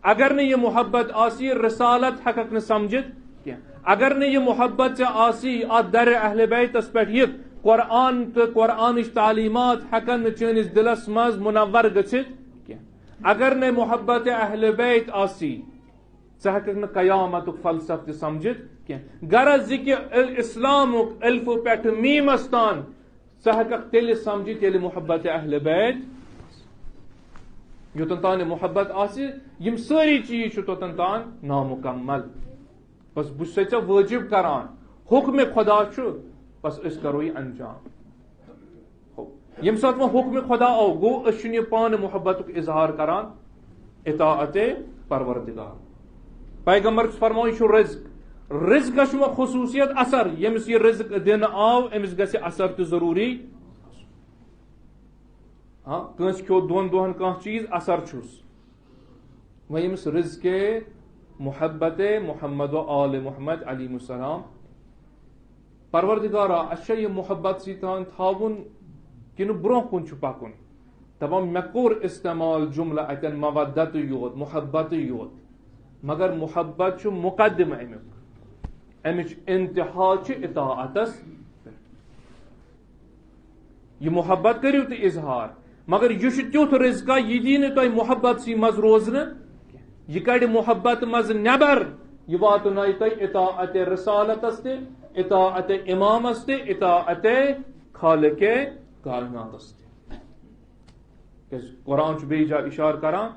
اگر نہٕ یہِ محبت آسی، رسالت ہیٚککھ نہٕ سمجھِتھ کینٛہہ۔ اگر نہٕ یہِ محبت ژےٚ آسی، اتھ در اہل بیتس پٮ۪ٹھ یِتھ، قرآن تہٕ قرآنٕچ تعلیمات ہیٚکن نہٕ چٲنِس دلس منٛز منور گٔژھِتھ کینٛہہ۔ اگر نہٕ محبت اہل بیت آسی، ژٕ ہیٚککھ نہٕ قیامتُک فلسفہٕ تہِ سمجھِتھ کینٛہہ۔ غرض یہِ کہِ ال-، اسلامُک الفہٕ پٮ۪ٹھٕ میٖمس تام ژٕ ہیٚککھ تیٚلہِ سمجھِتھ، ییٚلہِ محبت اہل بیت، یوٚتن تام نہٕ محبت آسہِ، یِم سٲری چیٖز چھِ توٚتن تام نامُکمل۔ بس بہٕ چھُسے ژےٚ وٲجب کران، حکم خدا چھُ، بس أسۍ کرو یہِ انجام۔ ییٚمہِ ساتہٕ وۄنۍ حکم خدا آو، گوٚو أسۍ چھِنہٕ یہِ پانہٕ محبتُک اظہار کران، اطاعت پروردگار۔ پیغمبر چھُ فرماوان، یہِ چھُ رزق۔ رزقس چھُ وۄنۍ خصوٗصیت اثر، ییٚمِس یہِ رزق دِنہٕ آو، أمِس گژھِ اثر تہِ ضروٗری۔ ہاں، کٲنٛسہِ کھیوٚو دۄن دۄہن کانٛہہ چیٖز، اثر چھُس۔ وۄنۍ ییٚمِس رزق محبت محمد و آل محمد علیہ السلام، پروردگارا، اَسہِ چھا یہِ محبت سۭتۍ تھاوُن کِنہٕ برونٛہہ کُن چھُ پکُن؟ دپان، مےٚ کوٚر استعمال جملہٕ اتٮ۪ن مودتٕے یوت، محبتٕے یوت، مگر محبت چھُ مقدم امیُک، امِچ انتہا چھِ اطاعتس پٮ۪ٹھ۔ یہِ محبت کٔرِو تُہۍ اظہار، مگر یہِ چھُ تیُتھ رزقا، یہِ دی نہٕ تۄہہِ محبت سی منٛز روزنہٕ، یہِ کڑِ محبت منٛز نٮ۪بر، یہِ واتنایہِ تۄہہِ اطاعت رسالتس تہِ، اطاعت امامس تہِ، اطاعت خالق کائناتس تہِ۔ کیازِ قرآن چھُ بیٚیہِ جایہِ اشارٕ کران،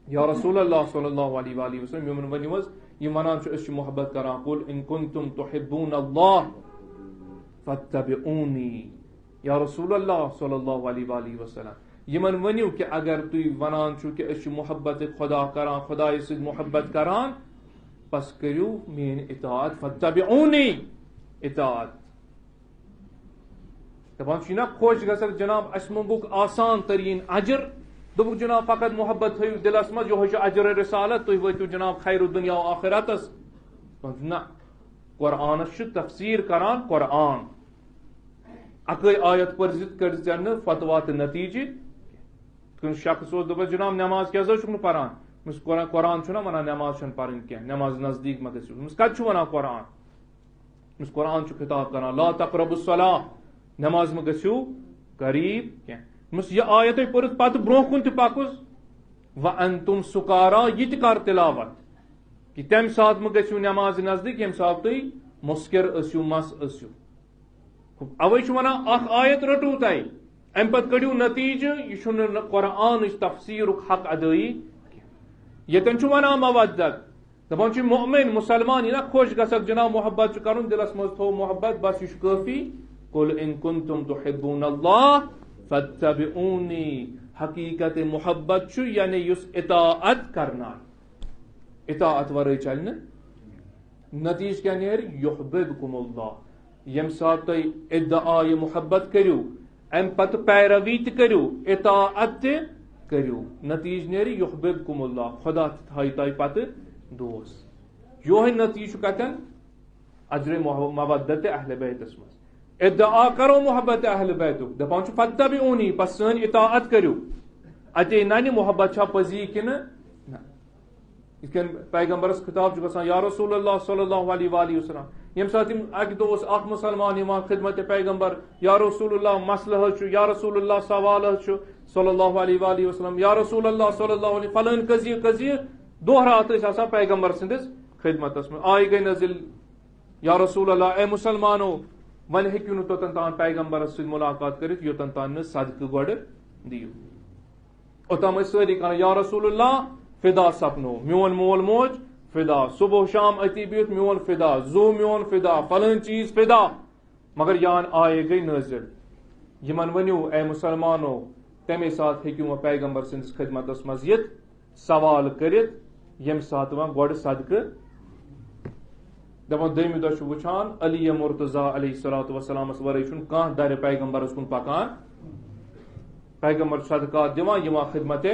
یا رسول اللہ صلی اللہ علیہ وآلہ وسلم، یِمن ؤنِو حظ، یِم ونان چھِ، أسۍ چھِ محبت کران، قل ان کنتم تحبون اللہ فاتبعونی۔ یا رسول اللہ صلی اللہ علیہ وآلہ وسلم، یِمن ؤنِو کہِ اگر تُہۍ ونان چھِو کہِ أسۍ چھِ محبت خدا کران، خدایہِ سۭتۍ محبت کران، پس کٔرِو میٲنۍ اطاعت، فاتبعونی، اطاعت۔ دپان چھُ، یہِ نا خۄش گژھکھ جناب، اَسہِ منٛگُکھ آسان تریٖن اجر۔ دوٚپُکھ، جناب، فقط محبت تھٲیِو دِلس منٛز، یِہوٚے چھُ اجر رسالت، تُہۍ وٲتِو جناب خیر الدنیا و آخرتس۔ دپان چھُ، نہ، قرآنس چھُ تفسیر کران قرآن۔ اکٲے آیت پٔرزِ تہٕ کٔڑزِ ژےٚ نہٕ فتوا تہٕ نتیجہِ۔ کُنہِ شخص اوس دپان، جناب، نماز کیازِ حظ چھُکھ نہٕ پران؟ أمِس قرآن، قرآن چھُنہ ونان نماز چھَنہٕ پرٕنۍ کینٛہہ، نماز نزدیٖک مہ گٔژھِو۔ أمِس کتہِ چھُ ونان قرآن؟ أمِس قرآن چھُ خطاب کران، لا تقربوا الصلاة، نماز مہ گٔژھِو قریب کینٛہہ۔ أمِس یہِ آیتے پٔرِتھ پتہٕ برونٛہہ کُن تہِ پکُس، وانتم سکارا، یہِ تہِ کر تلاوت، کہِ تمہِ ساتہٕ مہ گٔژھِو نماز نزدیٖک، ییٚمہِ ساتہٕ تُہۍ مسکر ٲسِو، مس ٲسِو۔ اوے چھُ ونان، اکھ آیت رٔٹِو تۄہہِ، امہِ پتہٕ کٔڑِو نتیجہٕ، یہِ چھُنہٕ نہٕ قرآنٕچ تفسیرُک حق ادٲیی کینٛہہ۔ ییٚتٮ۪ن چھُ ونان مودت، دپان چھُ، مؤمن، مسلمان، یہِ نا خۄش گژھکھ جناب، محبت چھُ کرُن، دلس منٛز تھوو محبت، بس یہِ چھُ کٲفی۔ قل ان کنتم تحبون اللہ فاتبعونی۔ حقیقت محبت چھُ، یعنی یُس اطاعت کرنایہِ، اطاعت ورٲے چلہِ نہٕ۔ نتیجہ کیٛاہ نیرِ؟ یحببکم اللہ۔ ییٚمہِ ساتہٕ تُہۍ ادعا یہِ محبت کٔرِو، امہِ پتہٕ پیروی تہِ کٔرِو، اطاعت تہِ کٔرِو، نتیجہ نیرِ یحببکم اللہ، خدا تہِ تھایہِ تۄہہِ پتہٕ دوست۔ یوہے نتیجہ چھُ کتٮ۪ن؟ اجر مح-، مودت اہل بیتس منٛز۔ ادعا کرو محبت اہل بیتُک، دپان چھُ، فاتبعونی، پس سٲنۍ اطاعت کٔرِو۔ اتے ننہِ محبت چھا پٔزی کِنہٕ نہ؟ یِتھ کٔنۍ پیغمبرس خطاب چھُ گژھان، یا رسول اللہ صلی اللہ علیہ وآلہ وسلم، ییٚمہِ ساتہٕ یِم اکہِ دۄہ اوس اکھ مسلمان یِوان خدمت پیغمبر، یا رسول اللہ مسئلہٕ حظ چھُ، یا رسول اللہ سوال حظ چھُ، صلی اللہ علیہ وآلہ وسلم، یا رسول اللہ صلی اللہ علیہ، فلٲنۍ قضیہِ، قضیہِ، دۄہ راتھ ٲسۍ آسان پیغمبر سٕنٛدِس خدمتس منٛز۔ آیہِ گٔے نٲزِل، یا رسول اللہ، اے مسلمانو، وۄنۍ ہیٚکِو نہٕ توٚتَن تام پیغمبرس سۭتۍ ملاقات کٔرِتھ، یوٚتَن تام نہٕ صدقہٕ گۄڈٕ دِیِو۔ اوٚتام ٲسۍ سٲری کران، یا رسول اللہ، فدا سپنو، میون مول موج فدا، صبح و شام أتی بِہِتھ میون فدا، زُو میون فدا، فلٲنۍ چیٖز فدا۔ مگر یان آیے گٔے نٲزِل۔ یِمن ؤنِو، اے مسلمانو، تَمے ساتہٕ ہیٚکِو وۄنۍ پیغمبر سٕنٛدِس خدمتس منٛز یِتھ، سوال کٔرِتھ، ییٚمہِ ساتہٕ وۄنۍ گۄڈٕ صدقہٕ دَپان۔ دوٚیمہِ دۄہ چھُ وٕچھان علی مرتضیٰ علیہ الصلوۃ والسلامس ورٲے چھُنہٕ کانٛہہ درِ پیغمبرس کُن پکان۔ پیغمبر چھُ صدقات دِوان، یِوان خدمت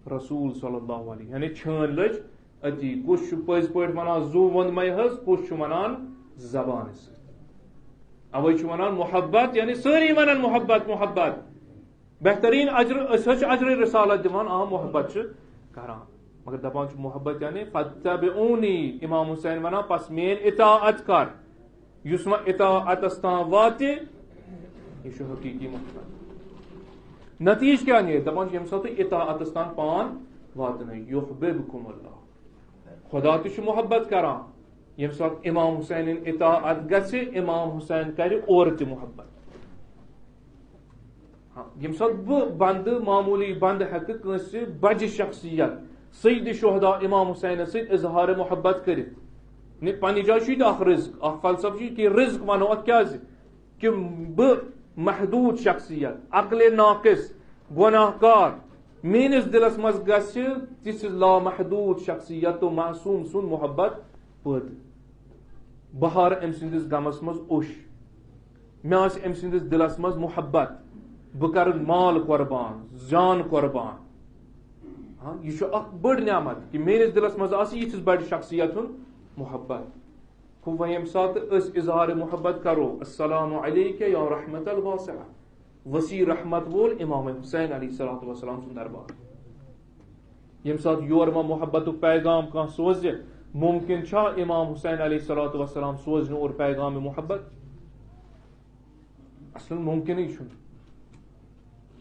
رسول صلی اللہ علیہ، یعنی چھٲنۍ لٔج أتی، کُس چھُ پٔزۍ پٲٹھۍ وَنان زُو ووٚن مَے حظ، کُس چھُ وَنان زبانہِ سۭتۍ۔ اَوَے چھُ وَنان محبت، یعنی سٲری وَنان محبت، محبت۔ بہتریٖن اجر، أسۍ حظ چھِ اجرِ رسالت دِوان، آ، محبت چھِ کران۔ مگر دَپان چھُ محبت یعنی فتبعونی، امام حسین وَنان، پس میٲنۍ اطاعت کر۔ یُس وۄنۍ اطاعتس تام واتہِ، یہِ چھُ حقیٖقی محبت۔ نتیٖجہٕ کیٛاہ نیرِ؟ دَپان چھُ، ییٚمہِ ساتہٕ تُہۍ اطاعتس تام پان واتنٲیِو، یحببکم اللہ، خدا تہِ چھُ محبت کران۔ ییٚمہِ ساتہٕ امام حسینٕنۍ اطاعت گژھِ، امام حسین کرِ اورٕ تہِ محبت۔ ہاں، ییٚمہِ ساتہٕ بہٕ بندٕ، معموٗلی بندٕ ہٮ۪کہٕ کٲنٛسہِ بجہِ شخصیت سید شہدا امام حسینس سۭتۍ اظہار محبت کٔرِتھ، نہ، پننہِ جایہِ چھُ یہِ تہِ اکھ رزق، اکھ فلسفہٕ چھُ یہِ کہِ رزق ونو اتھ کیازِ؟ کہ بہٕ محدود شخصیت، عقل ناقص، گناہ کار، میٲنِس دلس منٛز گژھِ تِژھ لامحدود شخصیت تہٕ معصوم سُنٛد محبت پٲدٕ۔ بہٕ ہارٕ أمۍ سٕنٛدِس غمس منٛز اوٚش، مےٚ آسہِ أمۍ سٕنٛدِس دلس منٛز محبت، بہٕ کرٕ مال قربان، جان قربان۔ ہاں، یہِ چھُ اکھ بٔڑ نعمت کہ میٲنِس دلس منٛز آسہِ یِژھِس بڑِ شخصیت ہُنٛد محبت۔ گوٚو وۄنۍ ییٚمہِ ساتہٕ أسۍ اظہار محبت کرو، السلام علیک یا رحمت الواسعہ، وسیع رحمت وول امام حسین علیہ الصلوۃ والسلام سُنٛد دربار۔ ییٚمہِ ساتہٕ یور وۄنۍ محبتُک پیغام کانٛہہ سوزِ، ممکن چھا امام حسین علیہ الصلوۃ والسلام سوزِ نہٕ اورٕ پیغام محبت؟ اصل ممکنٕے چھُنہٕ۔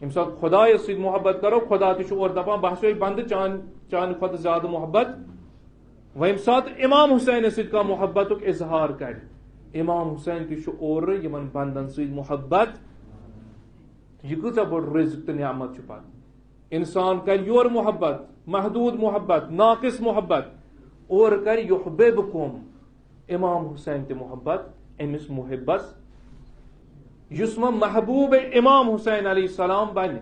ییٚمہِ ساتہٕ خدایس سۭتۍ محبت کرو، خدا تہِ چھُ اورٕ دپان، بہٕ ہسا چھُسے بندٕ چان-، چانہِ کھۄتہٕ زیادٕ محبت۔ وۄنۍ ییٚمہِ ساتہٕ امام حسینس سۭتۍ کانٛہہ محبتُک اظہار کرِ، امام حسین تہِ چھُ اورٕ یِمن بندن سۭتۍ محبت۔ یہِ کۭژاہ بٔڑ رزق تہٕ نعمت چھُ پتہٕ۔ انسان کرِ یورٕ محبت، محدود محبت، ناقص محبت، اورٕ کرِ یحببکم۔ امام حسین تہِ محبت أمِس محبس، یُس وۄنۍ محبوب امام حسین علیہ السلام بنہِ،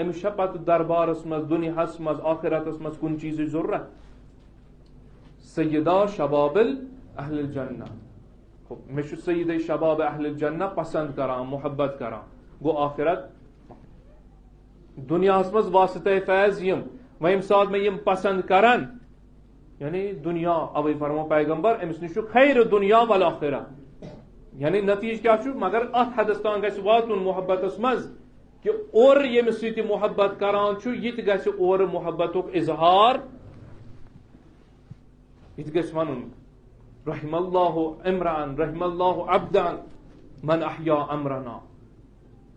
أمِس چھا پتہٕ دربارس منٛز، دُنیاہس منٛز، آخرتس منٛز کُنہِ چیٖزٕچ ضروٗرت؟ سیدہ شباب اہل الجنہ، مےٚ چھُ سیدہ شباب اہل الجنہ پسند کران، محبت کران، گوٚو آخرت۔ دُنیاہس منٛز واسطے فیض یِم، وۄنۍ ییٚمہِ ساتہٕ مےٚ یِم پسند کرن، یعنی دُنیا، اوے فرمو پیغمبر، أمِس نِش چھُ خیر دُنیا والآخرہ۔ یعنی نتیجہٕ کیٛاہ چھُ؟ مگر اتھ حدس تام گژھِ واتُن محبتس منٛز کہ اورٕ ییٚمِس سۭتۍ یہِ محبت کران چھُ، یہِ تہِ گژھِ اورٕ محبتُک اظہار۔ یہِ تہِ گژھِ ونُن، رحم اللہ امرأن، رحم اللہ عبدان من احیا امرنا۔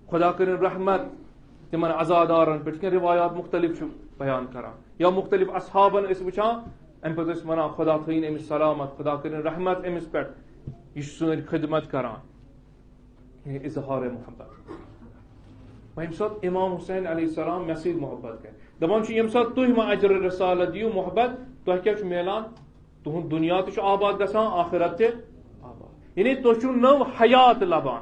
خدا کٔرِن رحمت تِمن عزادارن پٮ۪ٹھ، کینٛہہ روایات مختلف چھُ بیان کران، یا مختلف اصحابن أسۍ وٕچھان، امہِ پتہٕ ٲسۍ ونان، خدا تھٲیِن أمِس سلامت، خدا کٔرِن رحمت أمِس پٮ۪ٹھ، یہِ چھُ سٲنۍ خدمت کران۔ یعنی اظہار محبت۔ وۄنۍ ییٚمہِ ساتہٕ امام حسین علیہ السلام مےٚ سۭتۍ محبت کرِ، دپان چھُ، ییٚمہِ ساتہٕ تُہۍ وۄنۍ اجر رسالت دِیِو محبت، تۄہہِ کیٛاہ چھُ میلان؟ تُہُنٛد دُنیا تہِ چھُ آباد گژھان، آخرت تہِ آباد۔ یعنی تُہۍ چھِو نٔو حیات لبان۔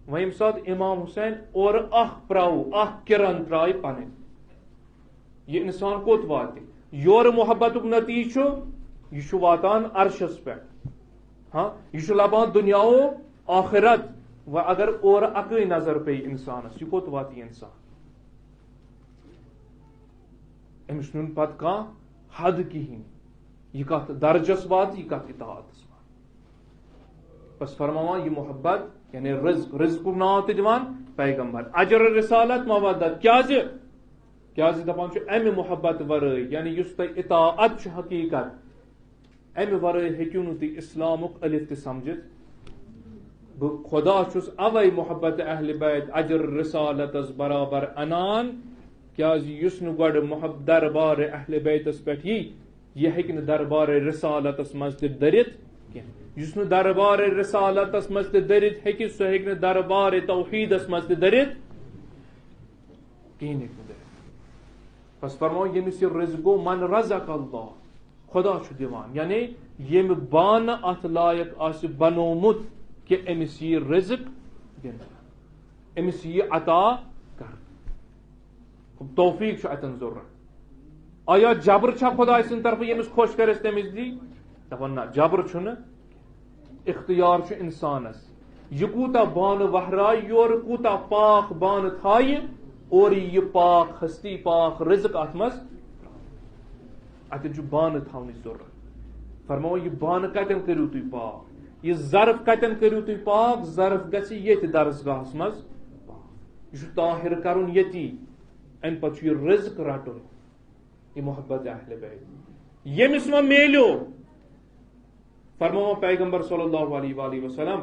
وۄنۍ ییٚمہِ ساتہٕ امام حسین اورٕ اکھ پراوو، اکھ کرن ترایہِ پنٕنۍ، یہِ انسان کوٚت واتہِ؟ یورٕ محبتُک نتیجہٕ چھُ، یہِ چھُ واتان عرشس پٮ۪ٹھ۔ ہاں، یہِ چھُ لبان دُنیا و آخرت۔ و اگر اورٕ اکٕے نظر پیٚیہِ انسانس، یہِ کوٚت واتہِ یہِ انسان؟ أمِس چھُنہٕ پتہٕ کانٛہہ حد کِہیٖنۍ۔ یہِ کتھ درجس واتہِ، یہِ کتھ اطاعتس واتہِ۔ بس فرماوان یہِ محبت، یعنی رزق، رزقُک ناو تہِ دِوان پیغمبر، اجر رسالت، مودت۔ کیازِ؟ کیازِ دپان چھُ، امہِ محبت ورٲے، یعنی یُس تۄہہِ اطاعت چھُ حقیقت، امہِ ورٲے ہیٚکِو نہٕ تُہۍ اسلامُک الف تہِ سمجھِتھ۔ بہٕ خدا چھُس اوے محبت اہل بیت اجر رسالتس برابر انان، کیازِ یُس نہٕ گۄڈٕ محب-، دربار اہل بیتس پٮ۪ٹھ یی، یہِ ہیٚکہِ نہٕ دربار رسالتس منٛز تہِ دٔرِتھ کینٛہہ۔ یُس نہٕ دربار رسالتس منٛز تہِ دٔرِتھ ہیٚکہِ، سُہ ہیٚکہِ نہٕ دربار توحیدس منٛز تہِ دٔرِتھ۔ کِہیٖنۍ ہیٚکہِ نہٕ دٔرِتھ۔ بس فرماو، ییٚمِس یہِ رزق گوٚو، من رزق اللہ، خدا چھُ دِوان، یعنی ییٚمہِ بانہٕ اتھ لایق آسہِ بنومُت کہِ أمِس یی رزق دِنہٕ، أمِس یی عطا کرنہٕ۔ توفیق چھُ اتٮ۪ن ضروٗرت۔ آیا جبر چھا خداے سٕنٛدِ طرفہٕ، ییٚمِس خۄش کرٮ۪س تٔمِس دی؟ دپان نہ، جبر چھُنہٕ۔ اختیار چھُ انسانس۔ یہِ کوٗتاہ بانہٕ وہرایہِ، یورٕ کوٗتاہ پاک بانہٕ تھایہِ، اورٕ یہِ پاک ہستی، پاک رزق اتھ منٛز۔ اتٮ۪ن چھُ بانہٕ تھاونٕچ ضروٗرت۔ فرماوان، یہِ بانہٕ کتٮ۪ن کٔرِو تُہۍ پاک؟ یہِ ظرف کتٮ۪ن کٔرِو تُہۍ پاک؟ ظرف گژھِ ییٚتہِ درسگاہس منٛز پاک۔ یہِ چھُ طاہر کرُن ییٚتی۔ امہِ پتہٕ چھُ یہِ رزق رٹُن، یہِ محبت اہل بیت۔ ییٚمِس وۄنۍ میلیو، فرماوان پیغمبر صلی اللہ علیہ وآلہ وسلم،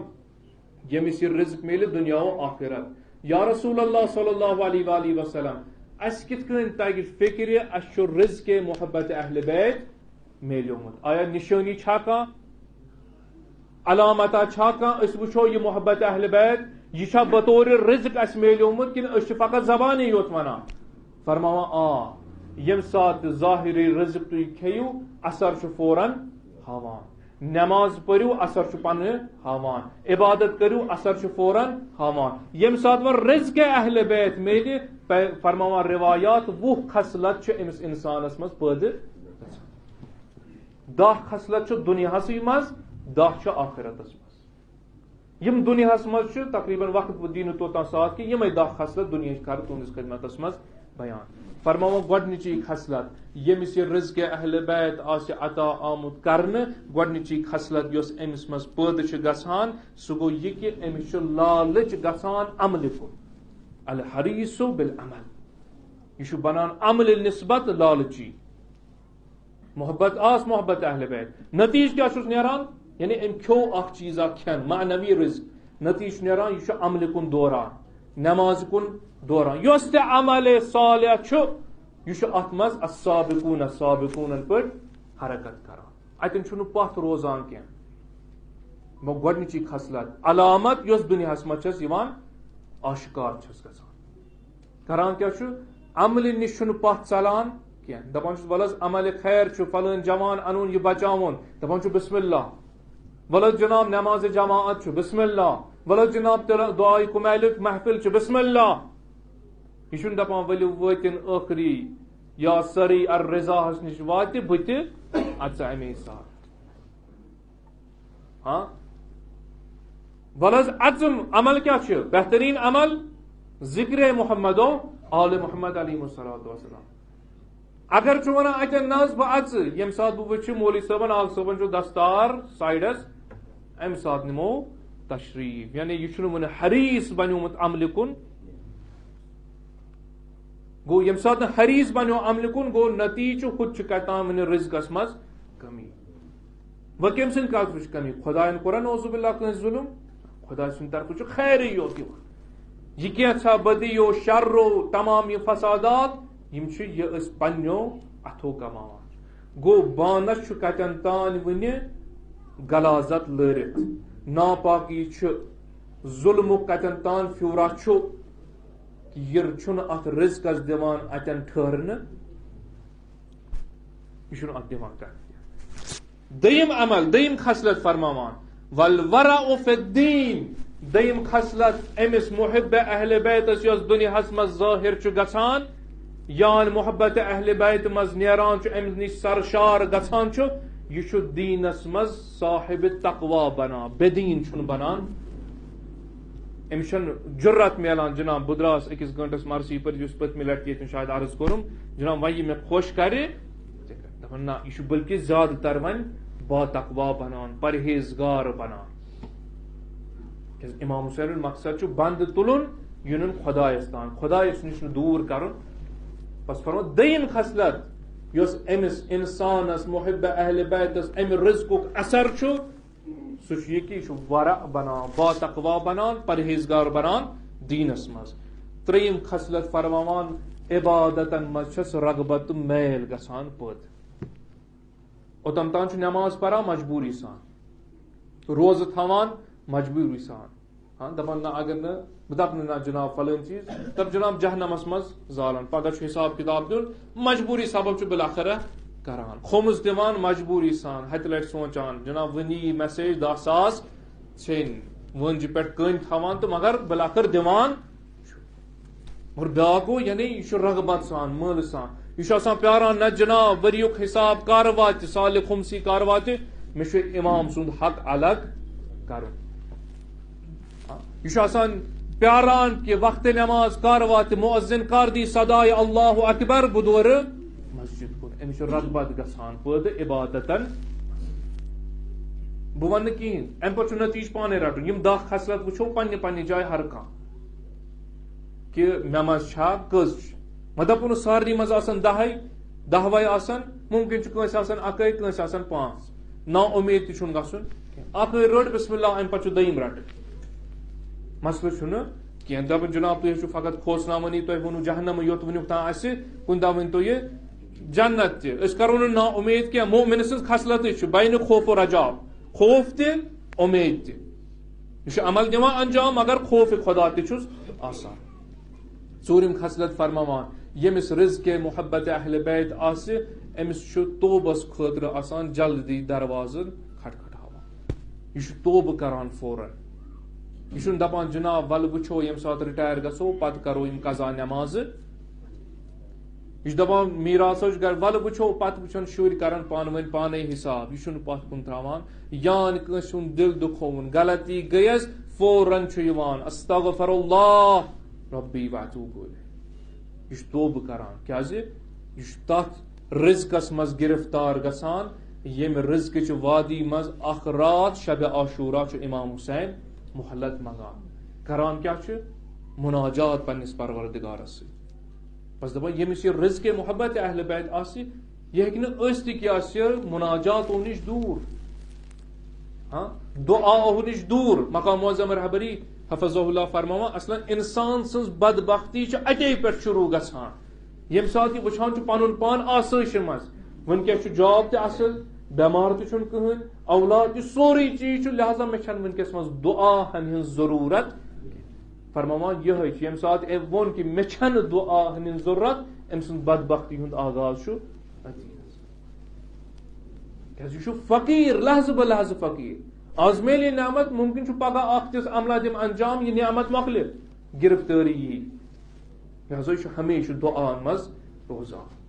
ییٚمِس یہِ رزق میلہِ دنیا و آخرت۔ یا رسول اللہ صلی اللہ علیہ وآلہ وسلم، اسہِ کِتھ کٔنۍ تگہِ فکرِ، اسہِ چھُ رزق محبت اہل بیت میلیومُت؟ آیا نشٲنی چھا کانٛہہ؟ علامتا چھا کانٛہہ؟ أسۍ وٕچھو یہِ محبت اہل بیت، یہِ چھا بطور رزق اسہِ میلیومُت، کِنہٕ أسۍ چھِ فقط زبانی یوت ونان؟ فرماوان، آ، ییٚمہِ ساتہٕ ظاہری رزق تُہۍ کھیٚیِو، اثر چھُ فوراً ہاوان۔ نماز پٔرِو، اثر چھُ پنہٕ ہاوان۔ عبادت کٔرِو، اثر چھُ فوراً ہاوان۔ ییٚمہِ ساتہٕ وۄنۍ رزق اہل بیت میلہِ، پے-، فرماوان روایات، وُہ خصلت چھِ أمِس انسانس منٛز پٲدٕ گژھان۔ دَہ خصلت چھِ دُنیاہسٕے منٛز، دَہ چھِ آخرتس منٛز۔ یِم دُنیاہس منٛز چھِ تقریباً، وقت دِیہِ نہٕ توٚتام ساتھ کہِ یِمے دَہ خصلت دُنیاہٕچ کرٕ تُہنٛدِس خدمتس منٛز بیان۔ فرماوان گۄڈنِچی خصلت، ییٚمِس یہِ رزق اہل بیت آسہِ عطا آمُت کرنہٕ، گۄڈنِچی خصلت یۄس أمِس منٛز پٲدٕ چھِ گژھان، سُہ گوٚو یہِ کہِ أمِس چھُ لالچ گژھان عملہِ کُن۔ الحریص بالعمل، یہِ چھُ بنان عملہِ نسبت لالچی۔ محبت آس محبت اہل بیت، نتیجہ کیا چھُس نیران؟ یعنی أمۍ کھیو اکھ چیز، اکھ کھٮ۪ن، معنوی رزق، نتیجہ چھُ نیران، یہِ چھُ عملہِ کُن دوران، نماز کُن دوران۔ یۄس تہِ عمل صالح چھُ، یہِ چھُ اتھ منٛز السابقون السابقون پٲٹھۍ حرکت کران، اتٮ۪ن چھُنہٕ پتھ روزان کینٛہہ۔ وۄنۍ گۄڈنِچی خصلت، علامت، یۄس دُنیاہس منٛز چھس یِوان، آشکار چھس گژھان۔ کران کیا چھُ؟ عملہِ نِش چھُنہٕ پتھ ژلان کینٛہہ۔ دپان چھُس، ولہٕ حظ عملِ خیر چھُ، فلٲنۍ جوان انُن، یہِ بچاوُن، دپان چھُ بسم اللہ۔ ولہٕ حظ جناب نماز جماعت چھُ، بسم اللہ۔ ولہٕ حظ جناب تِلہٕ دعائے کمیلُک محفل چھُ، بسم اللہ۔ یہِ چھُنہٕ دپان، ؤلِو وٲتِن ٲخری یا سٲرٕے الرضاہس نِش واتہِ بہٕ تہِ اژٕ اَمے ساتہٕ۔ ہاں؟ ولہٕ حظ، اَژُم عمل کیٛاہ چھُ؟ بہتریٖن عمل ذکر محمد و آل محمد علیہ الصلوۃ والسلام۔ اگر چھُ ونان، اَتٮ۪ن نہ حظ بہٕ اَژٕ، ییٚمہِ ساتہٕ بہٕ وٕچھِ مولوی صٲبن، آل صٲبن چھُ دستار سایڈس، اَمہِ ساتہٕ نِمو تشریٖف۔ یعنی یہِ چھُنہٕ وُنہِ حریص بنیومُت عملہِ کُن۔ گوٚو، ییٚمہِ ساتہٕ نہٕ حریص بنیو عملہِ کُن، گوٚو نتیٖجہٕ چھُ، ہُتہِ چھُ کتان وُنہِ رزقس منٛز کمی۔ وۄنۍ کٔمۍ سٕنٛدِ کتھ وٕچھ کمی؟ خۄداین کوٚرا نعوذ باللہ کٲنٛسہِ ظُلُم؟ خۄداے سٕنٛدِ طرفہٕ چھُ خیرٕے یوت یِوان۔ یہِ کینٛژھا بدی و شر و تمام یہِ فسادات، یِم چھِ یہِ أسۍ پننیو اتھو کماوان۔ گوٚو، بانس چھُ کتٮ۪ن تام وُنہِ غلاظت لٲرِتھ، ناپاکی چھُ، ظُلمُک کتٮ۪ن تام پھیورا چھُ، یہِ چھُنہٕ اتھ رزقس دِوان اتٮ۪ن ٹھہرنہٕ، یہِ چھُنہٕ اتھ دِوان کرنہٕ۔ دوٚیِم عمل، دوٚیِم خصلت فرماوان، والورع فی الدین۔ دوٚیِم خصلت أمِس محب اہل بیتس یۄس دُنیاہس منٛز ظٲہِر چھُ گژھان، یان محبت اہل بیت منٛز نیران چھُ، أمِس نِش سرشار گژھان چھُ، یہِ چھُ دیٖنس منٛز صاحب تقوی بنان، بے دیٖن چھُنہٕ بنان۔ أمِس چھَنہٕ جُرت میلان، جناب، بہٕ درٛاس أکِس گٲنٛٹس مرثی پٔرِتھ، یُس پٔتمہِ لٹہِ ییٚتٮ۪ن شاید عرض کوٚرُم، جناب، وۄنۍ یہِ مےٚ خۄش کرِ، دپان، نہ، یہِ چھُ بلکہِ زیادٕ تر وۄنۍ با تقوی بنان، پرہیزگار بنان۔ کیازِ امام حسینُن مقصد چھُ بندٕ تُلُن، یُنُن خۄدایس تام، خۄدایس نِش نہٕ دوٗر کرُن۔ بس فرمو، دوٚیِم خصلت، یۄس أمِس انسانس، محب اہل بیتس، امہِ رزقُک اثر چھُ، سُہ چھُ یہِ کہِ یہِ چھُ ورع بنان، با تقوی بنان، پرہیزگار بنان دیٖنس منٛز۔ ترٛیٚیِم خصلت فرماوان، عبادتن منٛز چھس رغبت تہٕ میل گژھان پٲدٕ۔ اوٚتام تام چھُ نماز پران مجبوٗری سان، روزٕ تھاوان مجبوٗری سان۔ ہاں، دَپان، نہ، اگر نہٕ، بہٕ دَپہٕ نہٕ، نہ جناب، فلٲنۍ چیٖز، دَپ جناب، جہنمس منٛز زالان، پگاہ چھُ حساب کتاب دیُن، مجبوٗری سبب چھُ بالآخر کران، خُمُس دِوان مجبوٗری سان، ہتہِ لٹہِ سونٛچان، جناب، وۄنۍ یی مسیج دَہ ساس ژھیٚنۍ، وۄنۍ چھِ پٮ۪ٹھ کٔنۍ تھاوان تہٕ مگر بالآخر دِوان۔ اور بیٛاکھ گوٚو، یعنی یہِ چھُ رغبت سان، مٲلہٕ سان۔ یہِ چھُ آسان پیاران، نہ جناب، ؤریُک حساب کر واتہِ، سالِ خُمسی کر واتہِ، مےٚ چھُ امام سُنٛد حق الگ کرُن۔ یہِ چھُ آسان پیاران کہِ وقتِ نماز کر واتہِ، مؤذن کر دی صدایہِ اللہ اکبر، بہٕ دورٕ مسجد کُن۔ أمِس چھُ رغبت گژھان پٲدٕ عبادتن۔ بہٕ وَنہٕ نہٕ کِہیٖنۍ، اَمہِ پَتہٕ چھُ نتیٖجہٕ پانَے رَٹُن۔ یِم دَہ خصلت وٕچھو پننہِ پننہِ جایہِ ہر کانٛہہ، کہِ مےٚ منٛز چھا، کٔژ چھِ۔ مےٚ دَپو نہٕ سارنٕے منٛز آسَن دَہَے، دَہوَے آسَن، مُمکِن چھُ کٲنٛسہِ آسَن اَکٕے، کٲنٛسہِ آسَن پانٛژھ۔ نا اُمید تہِ چھُنہٕ گژھُن کینٛہہ۔ اَکٕے رٔٹ، بسم اللہ، اَمہِ پَتہٕ چھُ دوٚیِم رَٹٕنۍ۔ مسلہٕ چھُنہٕ کینٛہہ۔ دَپُن، جناب، تُہۍ حظ چھِو فقط کھوژناوٲنی، تۄہہِ ووٚنوُ جہنمٕے یوت، وٕنیُک تام اَسہِ، کُنہِ دۄہ ؤنۍ تو یہِ جنت تہِ۔ أسۍ کَرو نہٕ نا اُمید کینٛہہ۔ مُؤمِن سٕنٛز خصلتٕے چھِ بین خوف و رجا، خوف تہِ، اُمید تہِ۔ یہِ چھُ عمل دِوان انجام، مگر خوف خدا تہِ چھُس آسان۔ ژوٗرِم خصلت فرماوان، ییٚمِس رزقِ محبت اہل بیت آسہِ، أمِس چھُ توبس خٲطرٕ آسان جلدی دروازن کھٹکھٹاوان۔ یہِ چھُ توبہٕ کران فوراً۔ یہِ چھُنہٕ دپان، جناب، ولہٕ وٕچھو، ییٚمہِ ساتہٕ رِٹایَر گژھو، پتہٕ کرو یِم قضا نمازٕ۔ یہِ چھُ دپان، میٖراث حظ چھُ گرِ، ولہٕ وٕچھو، پتہٕ وٕچھن شُرۍ، کرن پانہٕ ؤنۍ پانے حساب۔ یہِ چھُنہٕ پتھ کُن تراوان۔ یا نہٕ کٲنٛسہِ ہُنٛد دِل دُکھووُن، غلطی گٔیَس، فوراً چھُ یِوان، استغفر اللہ ربی واتوب الیہ۔ یہِ چھُ توبہٕ کران۔ کیازِ؟ یہِ چھُ تتھ رزقس منٛز گرفتار گژھان، ییٚمہِ رزقٕچہِ وادی منٛز اکھ رات شب عاشورہ چھُ امام حسین مہلت منگان۔ کران کیٛاہ چھُ؟ مناجات پننِس پروردگارس سۭتۍ۔ بس دپان، ییٚمِس یہِ رزقِ محبت اہل بیت آسہِ، یہِ ہیٚکہِ نہٕ ٲسۍ تہِ کیٛاہ آسہِ، مناجاتو نِش دوٗر، ہاں، دعاہو نِش دوٗر۔ مقام معظم رہبری حفظہ اللہ فرماوان، اصلاً انسان سٕنٛز بدبختی چھِ اتے پٮ۪ٹھ شروع گژھان، ییٚمہِ ساتہٕ یہِ وٕچھان چھُ پنُن پان آسٲیشہِ منٛز۔ وٕنکیٚس چھُ جاب تہِ اصل، بٮ۪مار تہِ چھُنہٕ کٕہٕنۍ، اولاد تہِ، سورُے چیٖز چھُ، لہذا مےٚ چھَنہٕ وٕنکیٚس منٛز دعا ہن ہٕنٛز ضروٗرت۔ فرماوان یِہوٚے چھُ، ییٚمہِ ساتہٕ أمۍ ووٚن کہِ مےٚ چھَنہٕ دعا ہٕنٛز ضروٗرت، أمۍ سٕنٛز بدبختی ہُنٛد آغاز چھُ أتی۔ کیٛازِ یہِ چھُ فقیٖر، لحظہٕ بہ لحظہٕ فقیٖر۔ آز میلہِ یہِ نعمت، مُمکِن چھُ پگاہ اکھ تِژھ عملہ دِم انجام، یہِ نعمت مۄکلہِ، گرفتٲری یی۔ لہذا یہِ چھُ ہمیشہِ دعاہن منٛز روزان۔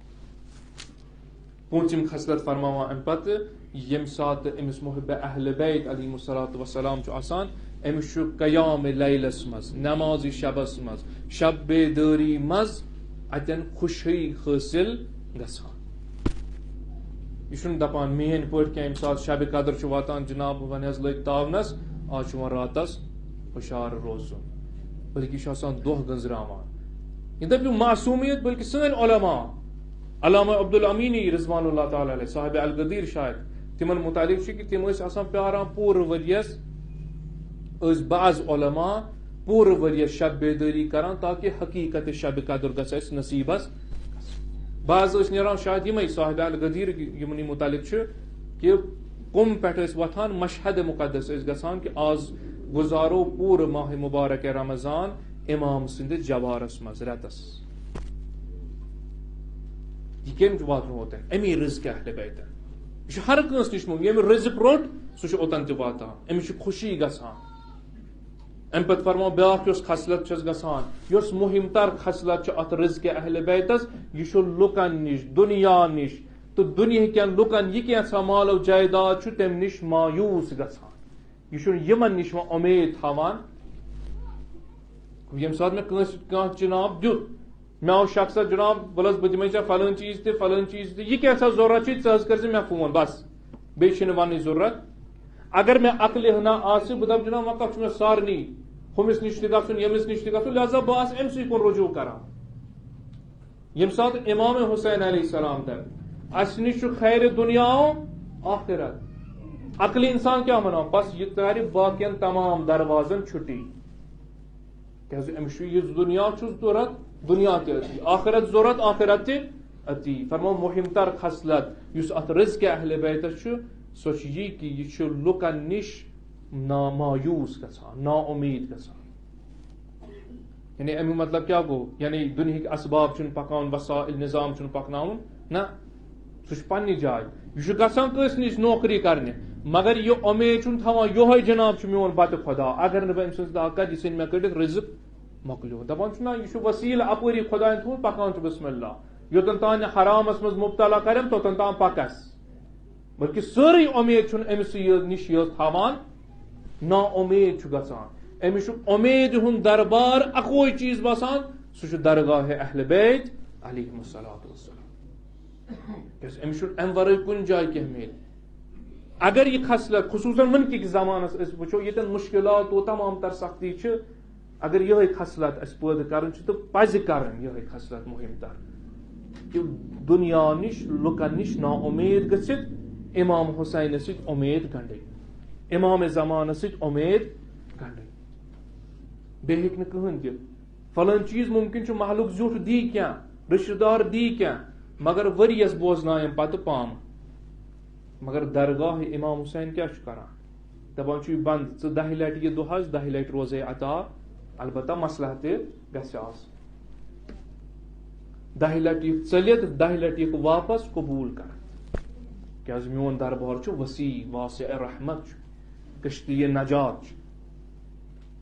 پوٗنٛژِم خصلت فرماوان اَمہِ پتہٕ، ییٚمہِ ساتہٕ أمِس محب اہل بیت علیہم الصلوۃ والسلام چھُ آسان، أمِس چھُ قیام لیلس منٛز، نماز شبس منٛز، شب بیدٲری منٛز اَتٮ۪ن خوشی حٲصِل گژھان۔ یہِ چھُنہٕ دپان میٲنۍ پٲٹھۍ کینٛہہ، ییٚمہِ ساتہٕ شب قدر چھُ واتان، جناب، وۄنۍ حظ لٔگۍ تاونس، آز چھُ وۄنۍ راتس ہُشار روزُن، بلکہِ یہِ چھُ آسان دۄہ گٔنزراوان۔ یہِ دٔپِو معصومیت، بلکہِ سٲنۍ علماء، علامہ عبدالامینی رضوان اللہ تعالیٰ علیہ، صاحب الغدیر شاید، تِمن متعلق چھُ کہِ تِم ٲسۍ آسان پیاران پوٗرٕ ؤریَس، ٲسۍ بعض علماء پوٗرٕ ؤریَس شب بیدٲری کران تاکہ حقیقت شب قدر گژھِ اَسہِ نصیبس۔ بعض ٲسۍ نیران شاید یِمے صاحب الغدیر یِمنٕے متعلق چھُ کہِ قم پٮ۪ٹھ ٲسۍ وۄتھان، مشہد مقدس ٲسۍ گژھان کہِ آز گُزارو پوٗرٕ ماہ مبارک رمضان امام سٕنٛدِ جوارس منٛز رٮ۪تس۔ یہِ کٔمۍ واتنوو تۄہہِ؟ اَمی رزق اہل بیتن۔ یہِ چھُ ہر کٲنٛسہِ نِش مُمکِن۔ ییٚمۍ رزق روٚٹ، سُہ چھُ اوٚتن تہِ واتان، أمِس چھِ خوشی گژھان۔ اَمہِ پتہٕ فرماو بیٛاکھ، یۄس خصلت چھَس گژھان، یۄس مُہِم تر خصلت چھِ اَتھ رزق اہل بیتس، یہِ چھُ لُکن نِش، دُنیا نِش تہٕ دُنیہکٮ۪ن لُکن، یہِ کینٛژھا مال و جائیداد چھُ، تَمہِ نِش مایوٗس گژھان۔ یہِ چھُنہٕ یِمن نِش وۄنۍ اُمید تھاوان۔ ییٚمہِ ساتہٕ مےٚ کٲنٛسہِ کانٛہہ جناب دیُت، مےٚ آو شخصا، جناب، وَلہٕ حظ بہٕ دِمے ژےٚ فلٲنۍ چیٖز تہِ، فلٲنۍ چیٖز تہِ، یہِ کینٛژھا ضروٗرت چھُے، ژٕ حظ کٔرۍ زِ مےٚ فون، بس، بیٚیہِ چھِنہٕ وَنٕچ ضروٗرت۔ اگر مےٚ عقلہِ ہنا آسہِ، بہٕ دَپہٕ، جناب، وۄنۍ کَتھ چھُ مےٚ سارنٕے، ہُمِس نِش تہِ گژھُن، ییٚمِس نِش تہِ گژھُن، لہذا بہٕ آسہٕ أمۍ سٕے کُن رجوع کران۔ ییٚمہِ ساتہٕ امام حسین علیہ السلام دَپہِ، اَسہِ نِش چھُ خیرِ دُنیا و آخرت، عقلی انسان کیٛاہ وَنان؟ بس یہِ ترِ باقین تمام دروازن چھُٹی۔ کیٛازِ أمِس چھُ یہِ دُنیا چھُ ضوٚرتھ، دُنیا تہِ أتی، آخرت ضوٚرتھ، آخرت تہِ أتی۔ فرماو مُہِم تر خصلت یُس اَتھ رزقِ اہل بیتس چھُ، سۄ چھِ یہِ کہِ یہِ چھُ لُکن نِش نا مایوس گژھان، نا امید گژھان۔ یعنی امیُک مطلب کیٛاہ گوٚو؟ یعنی دُنیہٕکۍ اسباب چھُنہٕ پکان، وسائل نظام چھُنہٕ پکناوُن، نہ، سُہ چھُ پننہِ جایہِ۔ یہِ چھُ گژھان کٲنٛسہِ نِش نوکری کرنہِ، مگر یہِ امید چھُنہٕ تھاوان، یِہوٚے جناب چھُ میون بتہٕ خدا، اگر نہٕ بہٕ أمۍ سٕنٛز دعا کرٕ، یہِ ژھٕنہِ مےٚ کٔڑِتھ، رزق مۄکلیو۔ دپان چھُ، نہ، یہِ چھُ وسیلہٕ اپٲری خدایَن تھوٚومُت، پکان چھُ بسم اللہ۔ یوٚتن تام نہٕ حرامس منٛز مبتلا کرٮ۪م، توٚتن تام پکس۔ بلکہ سٲرٕے امید چھُنہٕ أمِس یٲژ، نِش یٲژ تھاوان، نا امید چھُ گژھان۔ أمِس چھُ امید ہُنٛد دربار اکوے چیز باسان، سُہ چھُ درگاہ اہل بیت علیہم الصلوۃ والسلام۔ کیازِ أمِس چھُنہٕ امہِ ورٲے کُنہِ جایہِ کینٛہہ امید۔ اگر یہِ خصلت، خصوصاً وٕنکہِ کِس زمانس أسۍ وٕچھو، ییٚتٮ۪ن مشکلات و تمام تر سختی چھِ، اگر یِہوٚے خصلت اَسہِ پٲدٕ کَرٕنۍ چھِ، تہٕ پَزِ کَرٕنۍ یِہوٚے خصلت مُہِم تر، کہِ دُنیا نِش، لُکَن نِش نا اُمید گٔژھِتھ، امام حسینَس سۭتۍ اُمید گنٛڈٕنۍ، امام زمانَس سۭتۍ اُمید گنٛڈٕنۍ۔ بیٚیہِ ہیٚکہِ نہٕ کٕہٕنۍ تہِ۔ فلٲنۍ چیٖز مُمکِن چھُ، محلُک زیُٹھ دی کینٛہہ، رِشتہٕ دار دی کینٛہہ، مگر ؤریَس بوزنایم پَتہٕ پامہٕ۔ مگر درگاہ امام حسین کیٛاہ چھُ کران؟ دپان چھُ، یہِ بند، ژٕ دَہہِ لٹہِ یہِ دۄہس، دَہہِ لٹہِ روزے عطا، البتہ مسلحت تہِ گژھِ آسُن۔ دَہہِ لٹہِ یِکھ ژٔلِتھ، دَہہِ لٹہِ یِکھ واپس، قبول کر۔ کیازِ میون دربار چھُ وسیع، واسع رحمت چھُ، کشتی نجات چھُ۔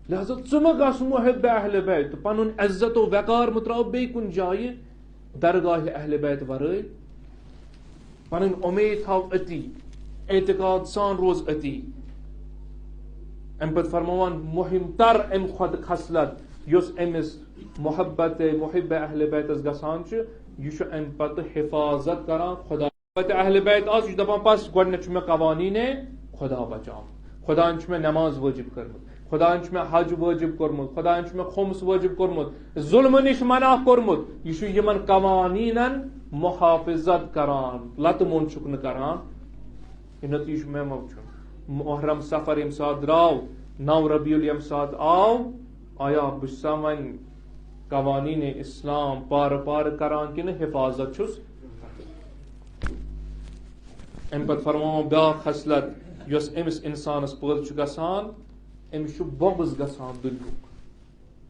لہذا ژٕ مہ گژھ محب اہل بیت، پنُن عزت و وقار مہ تراو بیٚیہِ کُنہِ جایہِ درگاہ اہل بیت ورٲے۔ پنٕنۍ اُمید تھاو أتی، اعتقاد سان روز أتی۔ امہِ پتہٕ فرماوان مُہِم تر امہِ کھۄتہٕ خصلت، یۄس أمِس محبت محب اہل بیتس گژھان چھِ، یہِ چھُ امہِ پتہٕ حفاظت کران خدا۔ محبت اہل بیت آسہِ، یہِ چھُ دپان، بس گۄڈٕنیتھ چھُ مےٚ قوانین خدا بچاوُن، خدایَن چھُ مےٚ نماز وٲجب کٔرمٕژ، خدایَن چھُ مےٚ حج وٲجب کوٚرمُت، خدایَن چھُ مےٚ خُمس وٲجب کوٚرمُت، ظلمہٕ نِش منع کوٚرمُت۔ یہِ چھُ یِمن قوانینن محافظت کران، لتہٕ موٚنٛڈ چھُکھ نہٕ کران۔ یہِ نتیجہٕ چھُ مےٚ وُچھُن۔ محرم صفر ییٚمہِ ساتہٕ درٛاو، نو ربیع الاول ییٚمہِ ساتہٕ آو، آیا بہٕ چھُسا وۄنۍ قوانین اسلام پارٕ پارٕ کران کِنہٕ حفاظت چھُس؟ امہِ پتہٕ فرماوان بیاکھ خصلت، یۄس أمِس انسانس پٲدٕ چھُ گژھان، أمِس چھُ بغض گژھان دُنیہُک۔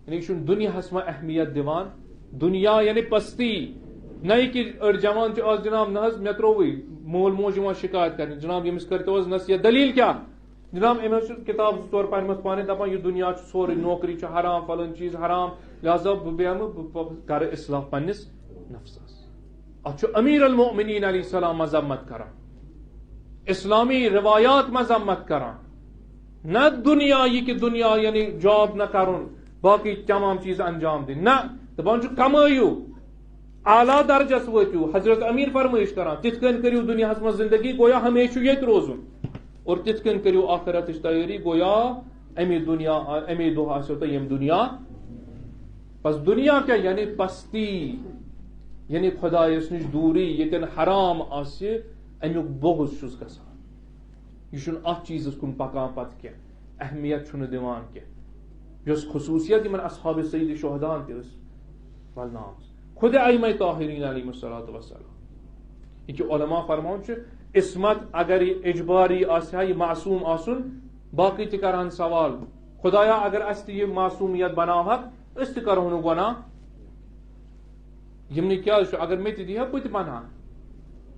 یعنی یہِ چھُنہٕ دُنیاہس منٛز اہمیت دِوان۔ دُنیا یعنی پستی۔ نہ یہِ کہِ أڑۍ جوان چھِ آز، جناب، نہ حظ، مےٚ ترٛووُے، مول موج یِوان شکایت کرنہِ، جناب، ییٚمِس کٔرۍتو حظ نصیحت، دلیل کیٛاہ؟ جناب، أمۍ حظ چھِ کِتاب زٕ ژور پرِمَژ پانَے، دَپان، یہِ دُنیا چھُ سورُے، نوکری چھُ حرام، فلٲنۍ چیٖز حرام، لہذا بہٕ بیٚہمہٕ، بہٕ، بہٕ کرٕ اصلاح پننِس نفسس۔ اتھ چھُ امیر المؤمنین علیہ السلام مذمت کران، اسلامی روایات مذمت کران۔ نہ دُنیا، یہِ کہِ دُنیا یعنی جاب نہ کرُن، باقٕے تمام چیٖز انجام دِنۍ۔ نہ، دَپان چھُ، کمٲیِو، اعلیٰ درجس وٲتِو۔ حضرت امیر فرمٲیش کران، تِتھ کٔنۍ کٔرِو دُنیاہس منٛز زندگی، گویا ہمیشہِ چھُ ییٚتہِ روزُن۔ اور تِتھ کٔنۍ کٔرِو آخرتٕچ تیٲری، گویا اَمی دُنیا، اَمی دۄہ آسیو تۄہہِ ییٚمہِ دُنیا۔ بس دُنیا کیٛاہ؟ یعنی پستی، یعنی خۄدایَس نِش دوٗری، ییٚتٮ۪ن حرام آسہِ، اَمیُک بغض چھُس گژھان۔ یہِ چھُنہٕ اَتھ چیٖزَس کُن پکان پتہٕ کینٛہہ، اہمیت چھُنہٕ دِوان کینٛہہ۔ یۄس خصوٗصیت یِمن اصحاب سید شہداہن تہِ ٲس ولنہٕ آمٕژ، خود ائمہ طاہرین علیہم الصلوۃ والسلام۔ یہِ کہِ علماء فرماوان چھِ، عصمت اگر یہِ اجباری آسہِ ہا، یہِ معصوم آسُن، باقٕے تہِ کرہن سوال، خدایا، اگر اسہِ تہِ یہِ معصومیت بناوہکھ، أسۍ تہِ کرہو نہٕ گۄناہ۔ یِمنٕے کیٛازِ چھُ، اگر مےٚ تہِ دی ہا، بہٕ تہِ بنہٕ ہا۔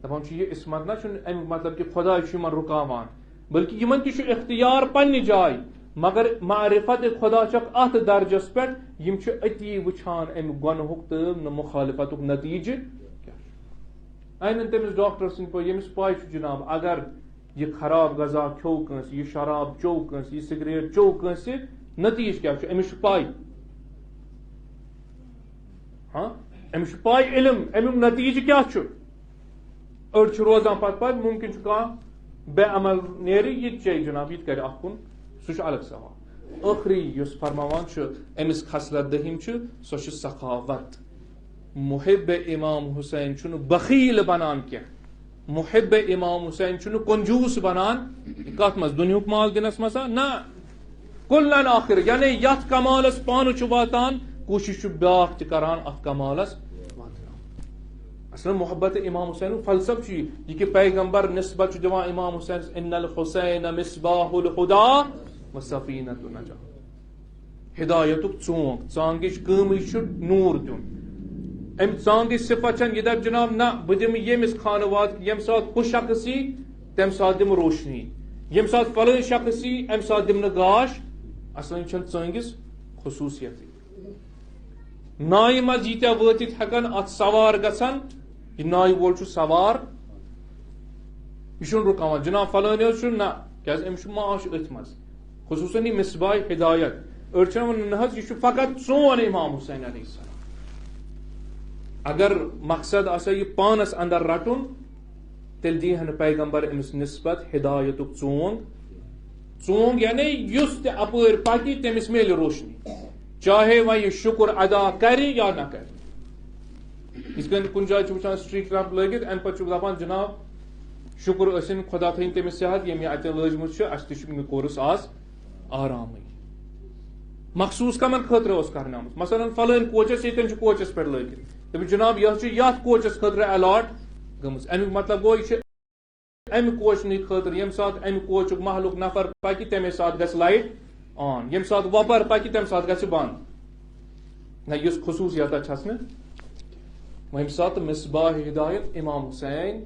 دپان چھُ، یہِ عصمت نہ چھُنہٕ امیُک مطلب کہِ خدا چھُ یِمن رُکاوان، بلکہِ یِمن تہِ چھُ اختیار پننہِ جایہِ، مگر معرفت خدا چھکھ اتھ درجس پٮ۪ٹھ، یِم چھِ أتی وٕچھان امہِ گۄنہُک تہٕ نہٕ مخالفتُک نتیجہٕ کیٛاہ چھُ۔ اینن تٔمِس ڈاکٹر سٕنٛدۍ پٲٹھۍ، ییٚمِس پاے چھُ جناب، اگر یہِ خراب غذا کھیوٚو کٲنٛسہِ، یہِ شراب چیوٚو کٲنٛسہِ، یہِ سگریٹ چیوٚو کٲنٛسہِ، نتیجہٕ کیٛاہ چھُ؟ أمِس چھُ پاے۔ ہاں، أمِس چھُ پاے علم، اَمیُک نتیجہٕ کیٛاہ چھُ۔ أڑۍ چھِ روزان پتہٕ پتہٕ، ممکن چھُ کانٛہہ بے عمل نیرِ، یہِ تہِ چیٚیہِ جناب، یہِ تہِ کرِ اکھ کُن، سُہ چھُ الگ سوال۔ ٲخری یُس فرماوان چھُ، أمِس خصلت دٔہِم چھُ، سۄ چھِ سخاوت۔ محب امام حسین چھُنہٕ بخیل بنان کینٛہہ، محب امام حسین چھُنہٕ کنجوس بنان۔ کتھ منٛز؟ دُنیہُک مال دِنس منٛز ہا؟ نہ۔ کلن آخر، یعنی یتھ کمالس پانہٕ چھُ واتان، کوٗشش چھُ بیاکھ تہِ کران اتھ کمالس واتناوُن۔ اصل محبت امام حسین فلسفہ چھُ یہِ، یہِ کہِ پیغمبر نسبت چھُ دِوان امام حسین، ان الحسین مصباح الہدی وسفینۃ نجاۃ۔ ہدایتُک ژونگ، ژانگٕچ کٲمٕے چھُ نوٗر دیُن۔ امہِ ژانگٕچ صفت چھنہٕ یہِ دپہِ جناب، نہ، بہٕ دِمہٕ ییٚمِس خانوادٕ، ییٚمہِ ساتہٕ ہُہ شخص یی، تمہِ ساتہٕ دِمہٕ روشنی، ییٚمہِ ساتہٕ فلٲنۍ شخص یی، امہِ ساتہٕ دِمہٕ نہٕ گاش۔ اصلن چھنہٕ ژٲنگِس خصوصیتٕے۔ نایہِ منٛز ییٖتیٛاہ وٲتِتھ ہٮ۪کن، اتھ سوار گژھن، یہِ نایہِ وول چھُ سوار، یہِ چھُنہٕ رُکاوان، جناب فلٲنۍ حظ چھُ، نہ، کیازِ أمِس چھُ معاش أتھۍ منٛز۔ خصوصاً یہِ مصباح ہدایت، أڑۍ چھِ ونان، نہ حظ، یہِ چھُ فقط سون امام حسین علیہ السلام۔ اگر مقصد آسہِ یہِ پانس اندر رٹُن، تیٚلہِ دِیہِ ہا نہٕ پیغمبر أمِس نسبت ہدایتُک ژونگ۔ ژونگ یعنی یُس تہِ اپٲرۍ پکہِ، تٔمِس میلہِ روشنی، چاہے وۄنۍ یہِ شُکر ادا کرِ یا نہ کرِ۔ یِتھ کٔنۍ کُنہِ جایہِ چھُ وٕچھان street lamp لٲگِتھ، امہِ پتہٕ چھُ دپان، جناب، شُکر ٲسِن، خۄدا تھٲیِن تٔمِس صحت، ییٚمۍ یہِ اتٮ۪ن لٲجمٕژ چھِ، اسہِ تہِ چھُ، مےٚ کوٚرُس آز آرامٕے۔ مخصوٗص کمن خٲطرٕ اوس کرنہٕ آمُت؟ مثلاً فلٲنۍ کوچ ٲس، ییٚتٮ۪ن چھُ کوچس پٮ۪ٹھ لٲگِتھ، دٔپِو، جناب، یہِ حظ چھُ یتھ کوچس خٲطرٕ allot گٔمٕژ۔ امیُک مطلب گوٚو، یہِ چھُ امہِ کوچنٕے خٲطرٕ، ییٚمہِ ساتہٕ امہِ کوچُک محلُک نفر پکہِ، تمے ساتہٕ گژھِ light on، ییٚمہِ ساتہٕ وۄپر پکہِ، تمہِ ساتہٕ گژھِ بند۔ نہ، یُس خصوصیت اتھ چھس نہٕ۔ وۄنۍ ییٚمہِ ساتہٕ مصباح ہدایت امام حسین،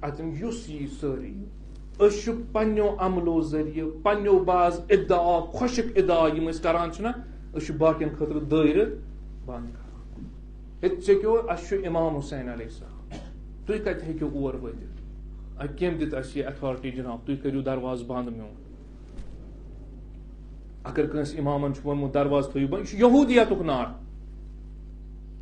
اتٮ۪ن یُس یی سٲری، أسۍ چھِ پننیو عملو ذٔریعہٕ، پننیو بعض ادعا، خۄشک ادعا یِم أسۍ کران چھِنہ، أسۍ چھِ باقین خٲطرٕ دٲیرٕ بند کران۔ ہے، ژےٚ کیٛاہ، اَسہِ چھُ امام حسین علیہ السلام، تُہۍ کتہِ ہیٚکِو اور وٲتِتھ؟ اَتہِ کٔمۍ دِژ اَسہِ یہِ authority جناب، تُہۍ کٔرِو دروازٕ بند میون؟ اگر کٲنٛسہِ امامن چھُ ووٚنمُت دروازٕ تھٲیِو بند، یہِ چھُ یہودیتُک نار،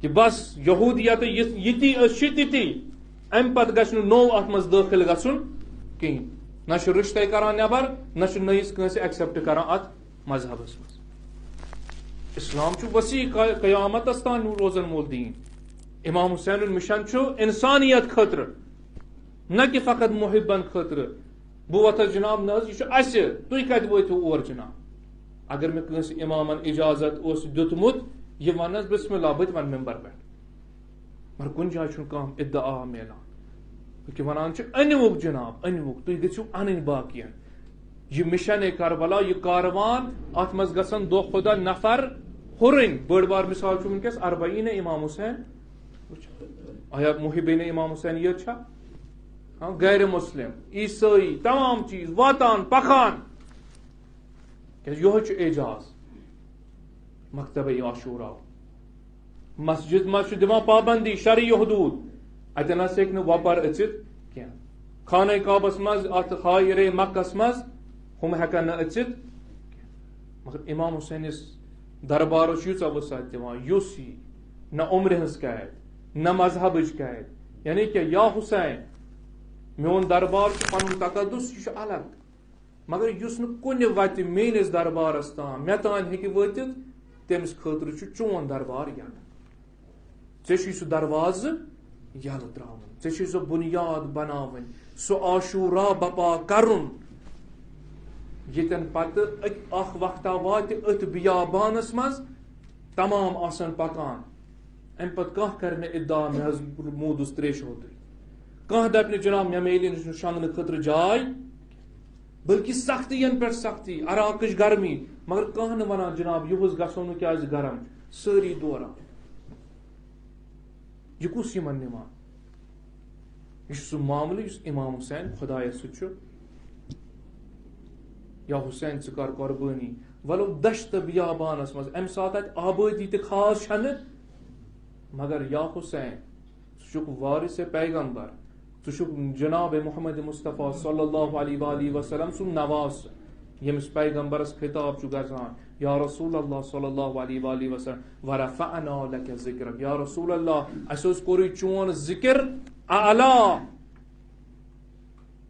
کہِ بس یہودیت یہِ، یہِ تی أسۍ چھِ تِتی، امہِ پتہٕ گژھِ نہٕ نوٚو اتھ منٛز دٲخل گژھُن کِہینۍ۔ نہ چھُ رشتے کران نٮ۪بر، نہ چھُ نٔیِس کٲنٛسہِ accept کران اتھ مذہبس منٛز۔ اسلام چھُ وسیع قی-، قیامتس تام روزن وول دیٖن۔ امام حسین mission چھُ انسانیت خٲطرٕ، نہ کہِ فقط محبن خٲطرٕ۔ بہٕ وۄتھس جناب، نہ حظ، یہِ چھُ اسہِ، تُہۍ کتہِ وٲتِو اور جناب؟ اگر مےٚ کٲنٛسہِ امامن اجازت اوس دیُتمُت، یہِ ونس بسم اللہ، بہٕ تہِ ونہٕ ممبر پٮ۪ٹھ۔ مگر کُنہِ جایہِ چھُنہٕ کانٛہہ ادعا میلان۔ بلکہِ ونان چھِ، أنِوُکھ جناب، أنِوُکھ، تُہۍ گٔژھِو انٕنۍ باقین۔ یہِ mission کربلا، یہِ کاروان، اتھ منٛز گژھن دۄہ کھۄتہٕ دۄہ نفر ہُرٕنۍ۔ بٔڑ بار مثال چھُ وٕنکیٚس اربعین امام حسین۔ وٕچھ، آیا محبین امام حسین یٲتۍ چھا؟ ہاں، غیر مسلم، عیسٲئی، تمام چیز واتان، پکان۔ کیازِ یِہوٚے چھُ اعجاز مکتبہ عاشورا۔ مسجد منٛز چھُ دِوان پابندی، شرعی حدود، اتٮ۪ن نہ سا ہیٚکہِ نہٕ وۄپر أژِتھ کینٛہہ۔ خانہ کعبس منٛز، اتھ حائر مکس منٛز، ہُم ہیٚکن نہٕ أژِتھ۔ مگر امام حسینس دربارس چھُ ییٖژاہ وسعت دِوان، یُس یی، نہ عمرِ ہٕنٛز قید، نہ مذہبٕچ قید۔ یعنی کیٛاہ، یا حسین، میون دربار چھُ پنُن تقدس، یہِ چھُ الگ۔ مگر یُس نہٕ کُنہِ وتہِ میٲنِس دربارس تام، مےٚ تام ہیٚکہِ وٲتِتھ، تٔمِس خٲطرٕ چھُ چون دربار یلہٕ۔ ژےٚ چھُے سُہ دروازٕ یلہٕ ترٛاوُن، ژےٚ چھُے سۄ بُنیاد بناوٕنۍ، سُہ عاشورا بپا کرُن، ییٚتٮ۪ن پتہٕ أکۍ، اکھ وقتہ واتہِ أتھۍ بیابانس منٛز تمام آسن پکان۔ امہِ پتہٕ کانٛہہ کرِ نہٕ ادعا، مےٚ حظ موٗدُس تریشہِ ہوٚتُے۔ کانٛہہ دپہِ نہٕ، جناب، مےٚ میلے نہٕ شۄنٛگنہٕ خٲطرٕ جاے۔ بلکہِ سختی ین پٮ۪ٹھ سختی، عراقٕچ گرمی، مگر کانٛہہ نہٕ ونان، جناب، یُہُس گژھو نہٕ، کیازِ گرم چھُ۔ سٲری دوران۔ یہِ کُس یِمن نِوان؟ یہِ چھُ سُہ معاملہٕ یُس امام حسین خۄدایس سۭتۍ چھُ۔ یا حسین، ژٕ کر قۄربٲنی، ولو دشت بیابانس منٛز، امہِ ساتہٕ اتہِ آبٲدی تہِ خاص چھنہٕ، مگر یا حسین، ژٕ چھُکھ وارث پیغمبر، ژٕ چھُکھ جناب محمد مصطفیٰ صلی اللہ علیہ وآلہ وسلم سُنٛد نواسہٕ، ییٚمِس پیغمبرس خطاب چھُ گژھان، یا رسول اللہ صلی اللہ علیہ وآلہ وسلم، ورفعنا لک ذکرک، یا رسول اللہ، اسہِ حظ کوٚرُے چون ذکر اعلیٰ۔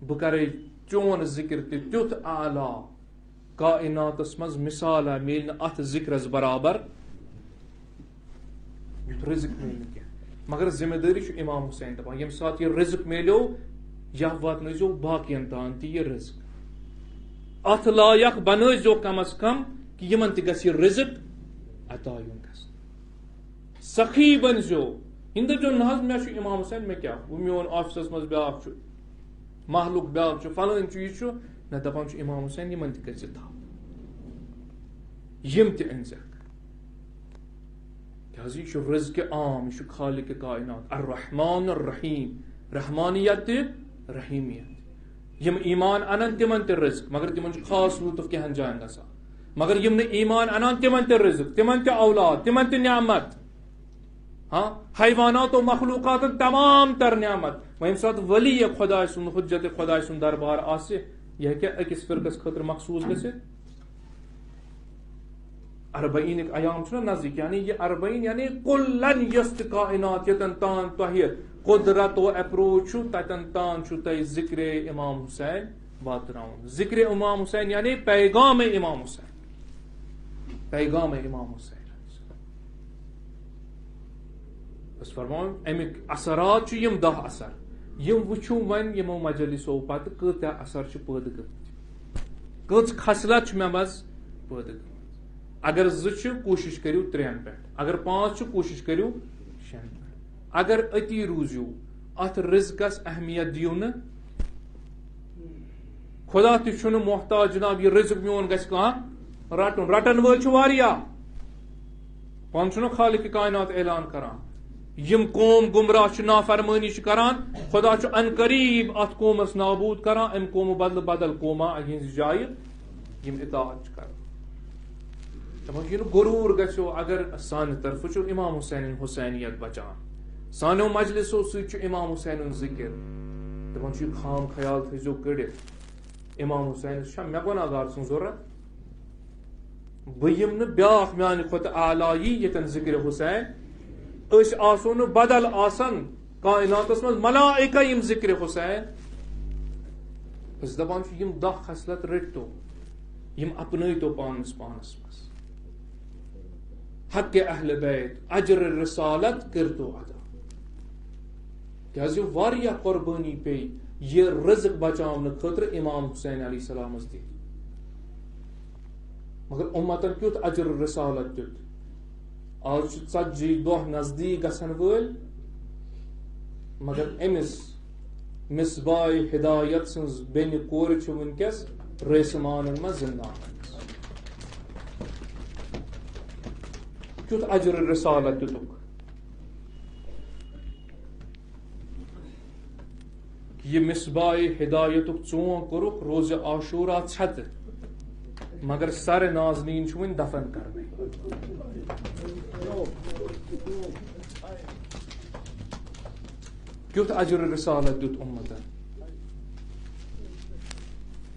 بہٕ کرے چون ذکر تہِ تیُتھ اعلیٰ، کائناتس منٛز مثالہ میلہِ نہٕ اتھ ذکرس برابر، یُتھ رزق میلہِ نہٕ کینٛہہ۔ مگر ذمہ دٲری چھُ امام حسین دپان، ییٚمہِ ساتہٕ یہِ رزق میلیو، یا واتنٲیزیو باقین تام تہِ یہِ رزق۔ اتھ لایق بنٲیزیو کم از کم کہ یِمن تہِ گژھِ یہِ رزق عطا یُن گژھنہٕ۔ سخی بنزیو۔ یِم دٔپزیو، نہ حظ، مےٚ چھُ امام حسین، مےٚ کیٛاہ؟ وۄنۍ میون آفسس منٛز بیٛاکھ چھُ، مخلوق بیٛاکھ چھُ، فلٲنۍ چھُ، یہِ چھُ، نہ، دَپان چھُ امام حسین، یِمن تہِ کٔرۍ زِ تھپھ، یِم تہِ أنۍ زٮ۪کھ۔ کیٛازِ یہِ چھُ رزق عام، یہِ چھُ خالق کائنات، الرحمن الرحیم، رحمانیت تہِ رحیمیت۔ یِم ایمان اَنَن، تِمَن تہِ رزق، مگر تِمَن چھُ خاص لطف کینٛہَن جایَن گژھان۔ مگر یِم نہٕ ایمان اَنَن، تِمَن تہِ رزق، تِمَن تہِ اولاد، تِمَن تہِ نعمت۔ ہاں، حیوانات و مخلوقاتَن تمام تر نعمت۔ وۄنۍ ییٚمہِ ساتہٕ ولی خۄداے سُنٛد، حجت خۄداے سُنٛد دربار آسہِ، یہِ ہیٚکیٛاہ أکِس فرقس خٲطرٕ مخصوص گٔژھِتھ؟ اربعینٕکۍ ایام چھُنہ نزدیٖک، یعنی یہِ اربعین، یعنی کُلن یۄس تہِ کائنات ییٚتٮ۪ن تام تۄہہِ قدرت و اپروچ چھُ، تتٮ۪ن تام چھُ تۄہہِ ذکرِ امام حسین واتناوُن۔ ذکرِ امام حسین یعنی پیغام امام حسین، پیغام امام حسین۔ أسۍ فرماوو، اَمِکۍ اثرات چھِ یِم دَہ اثر۔ یِم وٕچھِو وۄنۍ یِمو مجلسو پتہٕ کۭتیٛاہ اثر چھِ پٲدٕ گٔمٕتۍ، کٔژ خصلت چھِ مےٚ منٛز پٲدٕ گٔمٕژ۔ اگر زٕ چھِ، کوٗشِش کٔرِو ترٛٮ۪ن پٮ۪ٹھ۔ اگر پانٛژھ چھِ، کوٗشِش کٔرِو شٮ۪ن پٮ۪ٹھ۔ اگر أتی روٗزِو، اَتھ رزقس اہمیت دِیِو نہٕ۔ خدا تہِ چھُنہٕ محتاج، جناب، یہِ رزق میون گژھِ کانٛہہ رٹُن۔ رٹن وٲلۍ چھِ واریاہ۔ پانہٕ چھُنہ خالق کائنات اعلان کران، یِم قوم گمراہ چھِ، نافرمٲنی چھِ کران، خدا چھُ عنقریب اتھ قومس نابود کران، امہِ قومہٕ بدلہٕ بدل قوما یِہنٛزِ جایہِ یِم اطاعت چھِ کران۔ دپان چھِ، یہِ نہٕ غروٗر گژھیو اگر سانہِ طرفہٕ چھُ امام حسینن حسینیت بچان، سانیو مجلسو سۭتۍ چھُ امام حسینُن ذکر۔ دپان چھُ، یہِ خام خیال تھٲیزیو کٔڑِتھ، امام حسینس چھا مےٚ گۄناہ گار سٕنٛز ضروٗرت؟ بہٕ یِم نہٕ بیٛاکھ میانہِ کھۄتہٕ اعلیٰ یی ییٚتٮ۪ن ذکرِ حسین۔ أسۍ آسو نہٕ بدل آسان، کائناتس منٛز ملائکہ یِم ذکرِ حسین۔ أسۍ دپان چھِ، یِم دَہ خصلت رٔٹۍتو، یِم اپنٲیتو پانس پانس منٛز۔ حق اہل بیت، اجر رسالت کٔرۍتو ادا۔ کیازِ واریاہ قربٲنی پیٚیہِ یہِ رزق بچاونہٕ خٲطرٕ امام حسین علیہ السلامس دِنۍ۔ مگر امتن کیُتھ اجر رسالت دیُت۔ آز چھِ ژتجی دۄہ نزدیٖک گژھن وٲلۍ، مگر أمِس مصباح ہدایت سٕنٛز بیٚنہِ کورِ چھِ وٕنکیٚس ریسمانن منٛز زندان۔ کیُتھ اجر رسالت دیُتُکھ۔ یہِ مصباح ہدایتُک ژونگ کوٚرُکھ روزِ عاشورا ژھتہٕ، مگر سر نازنین چھُ وُنہِ دفن کرنٕے۔ کیُتھ اجر رسالت دیُت امتن،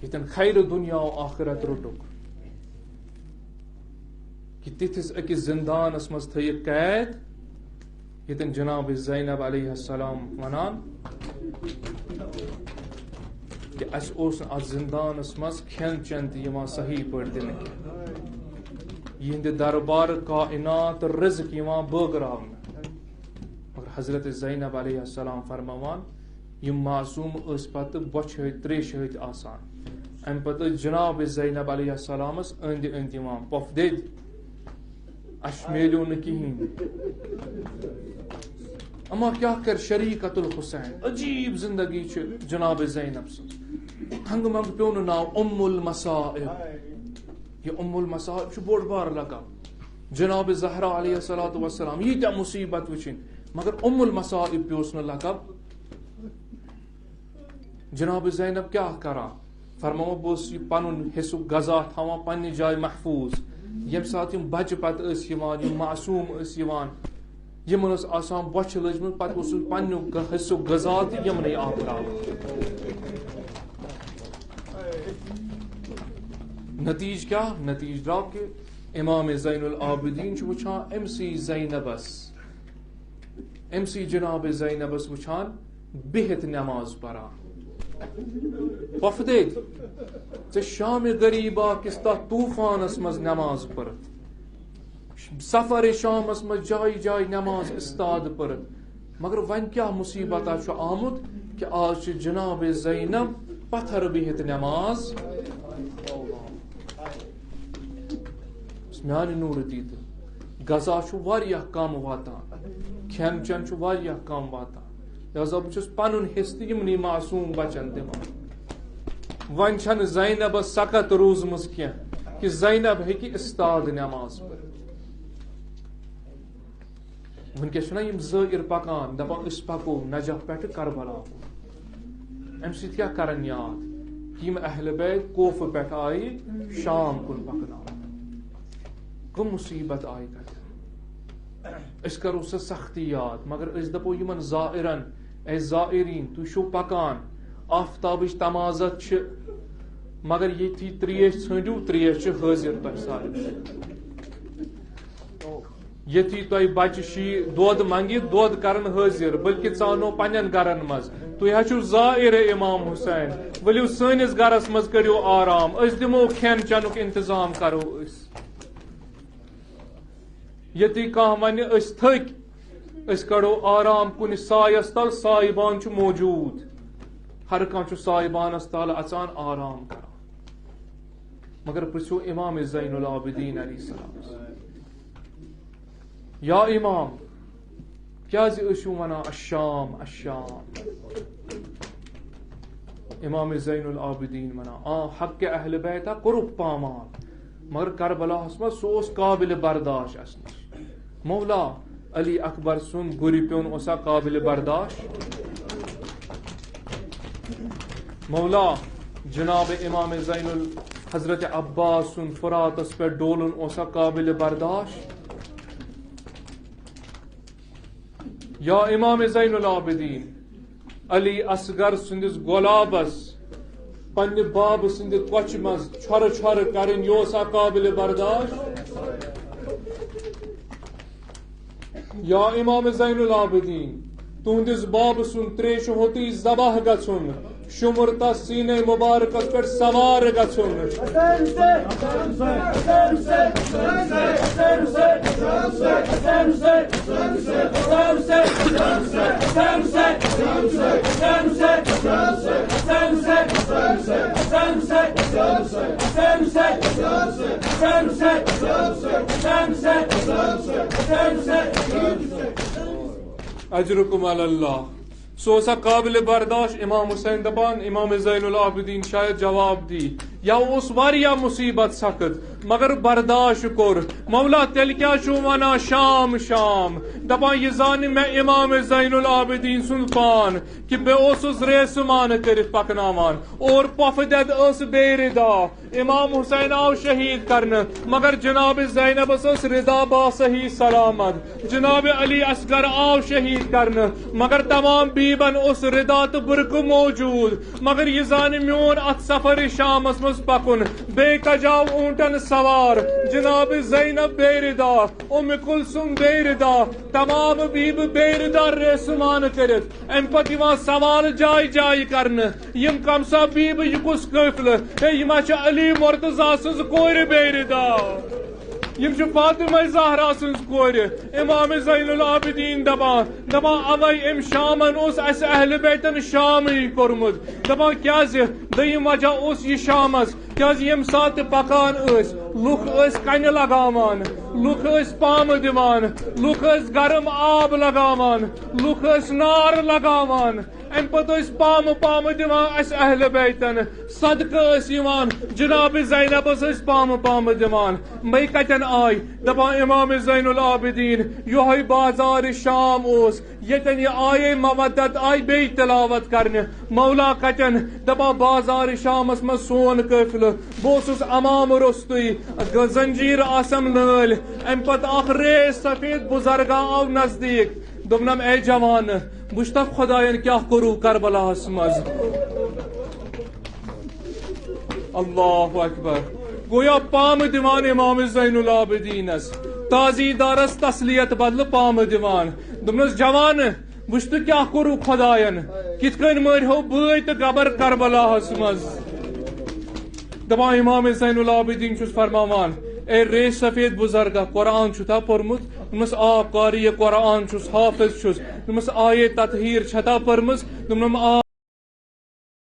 ییٚتٮ۪ن خیر دنیا و آخرت روٚٹُکھ۔ کہ تِتھِس أکِس زندانس منٛز تھٲیِکھ قید، ییٚتٮ۪ن جناب زینب علیہ السلام ونان کہ اسہِ اوس نہٕ اتھ زندانس منٛز کھٮ۪ن چٮ۪ن تہِ یِوان صحیح پٲٹھۍ دِنہٕ کینٛہہ۔ یِہنٛدِ دربار کائنات رزق یِوان بٲگراونہٕ۔ مگر حضرت زینب علیہ السلام فرماوان، یِم معصوم ٲسۍ پتہٕ بۄچھِ ہٕتۍ تریشہِ ہٕتۍ آسان۔ امہِ پتہٕ ٲسۍ جناب زینب علیہ السلامس أنٛدۍ أنٛدۍ یِوان پۄپھ دٔدۍ، اسہِ میلیو نہٕ کِہیٖنۍ۔ اما کیٛاہ کرِ شریکت الحسین، عجیب زندگی چھِ جناب زینب سٕنٛز۔ ہنگہٕ منگہٕ پیوٚو نہٕ ناو ام المصائب۔ یہِ ام المصائب چھُ بوٚڑ بار لقب۔ جناب زہرا علیہ الصلوۃ والسلام ییٖتیٛاہ مصیبت وٕچھِنۍ، مگر ام المصائب پیوس نہٕ لقب۔ جناب زینب کیٛاہ کران؟ فرماوان، بہٕ اوسُس یہِ پنُن حصُک غذا تھاوان پننہِ جایہِ محفوظ۔ ییٚمہِ ساتہٕ یِم بچہِ پتہٕ ٲسۍ یِوان، یِم معصوم ٲسۍ یِوان، یِمن ٲس آسان بۄچھِ لٔجمٕژ، پتہٕ اوسُس پننیُک غ-، حصُک غذا تہِ یِمنٕے آپراوان۔ نتیٖجہٕ کیٛاہ؟ نتیٖجہٕ درٛاو کہِ امام زین العابدین چھُ وٕچھان أمۍ سٕے زینبس، أمۍ سٕے جناب زینبس وٕچھان بِہِتھ نماز پران۔ پۄپھٕ دٔدۍ، ژےٚ شامِ غریبا کِس تتھ طوفانس منٛز نماز پٔرٕتھ، سفر شامس منٛز جایہِ جایہِ نماز استاد پٔرٕتھ، مگر وۄنۍ کیٛاہ مصیبت چھُ آمُت کہ آز چھِ جناب زینب پتھر بِہِتھ نماز۔ میانہِ نوٗرٕ دیٖدٕ، غذا چھُ واریاہ کم واتان، کھٮ۪ن چٮ۪ن چھُ واریاہ کم واتان، لہذا بہٕ چھُس پنُن حصہٕ تہِ یِمنٕے معصوم بچن دِوان۔ وۄنۍ چھنہٕ زینبس سکت روٗزمٕژ کینٛہہ کہِ زینب ہیٚکہِ استاد نماز پٔرِتھ۔ وٕنکیٚس چھِنہ یِم زٲیِر پکان، دپان، "أسۍ پکو نجف پٮ۪ٹھٕ کربلا کُن۔" امہِ سۭتۍ کیٛاہ کرن یاد؟ یِم اہل بیت کوفہٕ پٮ۪ٹھ آیہِ شام کُن پکناونہٕ۔ کٕم مصیبت آیہِ کتہِ؟ أسۍ کرو سۄ سختی یاد، مگر أسۍ دپو یِمن زائرن، "اے زائرین، تُہۍ چھِو پکان، آفتابٕچ تمازت چھِ، مگر ییٚتھی ترٛیش ژھٲنٛڈِو، ترٛیش چھِ حٲضِر تۄہہِ سارنٕے۔" ییٚتھی تۄہہِ بچہِ شی دۄد منگہِ، دۄد کرن حٲضِر، بلکہِ ژانو پننٮ۪ن گرن منٛز۔ تُہۍ حظ چھِو زائر امام حسین، ؤلِو سٲنِس گرس منٛز کٔرِو آرام، أسۍ دِمو کھٮ۪ن چٮ۪نُک انتظام کرو أسۍ۔ ییٚتی کانٛہہ ونہِ، "أسۍ تھٔکۍ، أسۍ کڑو آرام کُنہِ سایس تل، سایبان چھُ موجود۔" ہر کانٛہہ چھُ سایبانس تل اژان آرام کران۔ مگر پرژھِو امام زین العابدین علیہ السلام، "یا امام، کیازِ ٲسِو ونان الشام، الشام؟" امام زین العابدین ونان، آ، حق اہل بیتہ کوٚرُکھ پامال، مگر کربلاہس منٛز سُہ اوس قابل برداشت اسہِ نِش۔ مولا، علی اکبر سُنٛد گُرِ پیوٚن اوسا قابل برداشت؟ مولا، جناب امام زین ال-، حضرت عباس سُنٛد فراتس پٮ۪ٹھ ڈولُن اوسا قابل برداشت؟ یا امام زین العابدین، علی اصغر سٕنٛدِس گۄلابس پننہِ بابہٕ سٕنٛدِ کۄچھِ منٛز چھۄرٕ چھۄرٕ کرٕنۍ، یہِ اوسا قابل برداشت؟ یا امام زین العابدین، تُہنٛدِس بابہٕ سُنٛد تریشہِ ہوٚتُے ذبح گژھُن، شُمر تس سینے مبارکس پٮ۪ٹھ سوار گژھُن۔ اجرکم علی اللہ۔ سُہ اوسا قابل برداشت؟ امام حسین دپان، امام زین العابدین شاید جواب دی، یا اوس واریاہ مصیبت سخت، مگر برداشت کوٚر۔ مولا، تیٚلہِ کیٛاہ چھُو ونان شام شام؟ دپان، یہِ زانہِ مےٚ امام زین العابدین سُنٛد پان کہِ بہٕ اوسُس ریسہٕ مانہٕ کٔرِتھ پکناوان، اور پۄفہٕ دٮ۪د ٲس بے ردا۔ امام حسین آو شہید کرنہٕ، مگر جناب زینبس ٲس ردا با صحیح سلامت۔ جناب علی اصغر آو شہید کرنہٕ، مگر تمام بیبن اوس ردا تہٕ برقعہٕ موجود۔ مگر یہِ زانہِ میون اتھ سفر شامس منٛز پکُن، بیٚیہِ کجاو اونٹن سوار۔ جناب زینب بے ردا، ام کلثوم بے ردا، تمام بیبہٕ بے ردا ریسہٕ مانہٕ کٔرِتھ۔ امہِ پتہٕ یِوان سوال جایہِ جایہِ کرنہٕ، یِم کم سا بیبہٕ، یہِ کُس قٲفلہٕ؟ ہے، یہِ ما چھِ علی مرتضی سٕنٛز کورِ بے ردا؟ یِم چھِ فاطمہ زہرا سٕنٛز کورِ۔ امام زین العابدین دپان، دپان، اوے أمۍ شامن اوس اسہِ اہل بیتن شامٕے کوٚرمُت۔ دپان، کیازِ؟ دوٚیِم وجہ اوس یہِ شامس، کیازِ ییٚمہِ ساتہٕ تہِ پکان ٲسۍ، لُکھ ٲسۍ کنہِ لگاوان، لُکھ ٲسۍ پامہٕ دِوان، لُکھ ٲسۍ گرم آب لگاوان، لُکھ ٲسۍ نار لگاوان۔ امہِ پتہٕ ٲسۍ پامہٕ پامہٕ دِوان اسہِ اہل بیتن، صدقہٕ ٲسۍ یِوان، جناب زینبس ٲسۍ پامہٕ پامہٕ دِوان۔ مے کتٮ۪ن آے؟ دپان امام زین العابدین، یۄہے بازار شام اوس، ییٚتٮ۪ن یہِ آیے مودت آیہِ بیٚیہِ تلاوت کرنہِ۔ مولا کتٮ۪ن؟ دپان بازار شامس منٛز سون قٲفلہٕ، بہٕ اوسُس امام روٚستُے، زنجیٖر آسم نٲلۍ، امہِ پتہٕ اکھ ریش سفید بزرگا آو نزدیٖک۔ دوٚپنم، اے جوانہٕ، وٕچھتکھ خۄداین کیٛاہ کوٚروٕ کربلاہس منٛز؟ اللہ اکبر۔ گویا پامہٕ دِوان امام زین العابدینس، تعزیدارس تسلیت بدلہٕ پامہٕ دِوان۔ دوٚپنس، جوانہٕ، وٕچھ تہٕ کیٛاہ کوٚروٕ خۄداین، کِتھ کٔنۍ مٲرۍ ہو بٲے تہٕ گبر کربلاہس منٛز۔ دپان امام زین العابدین چھُس فرماوان، اے ریش سفید بزرگا، قرآن چھُتھا پوٚرمُت؟ دوٚپمس، آ، قاری قرآن چھُس، حافظ چھُس۔ دوٚپمس، آیے تطہیر چھتا پٔرمٕژ؟ دوٚپنم، آ۔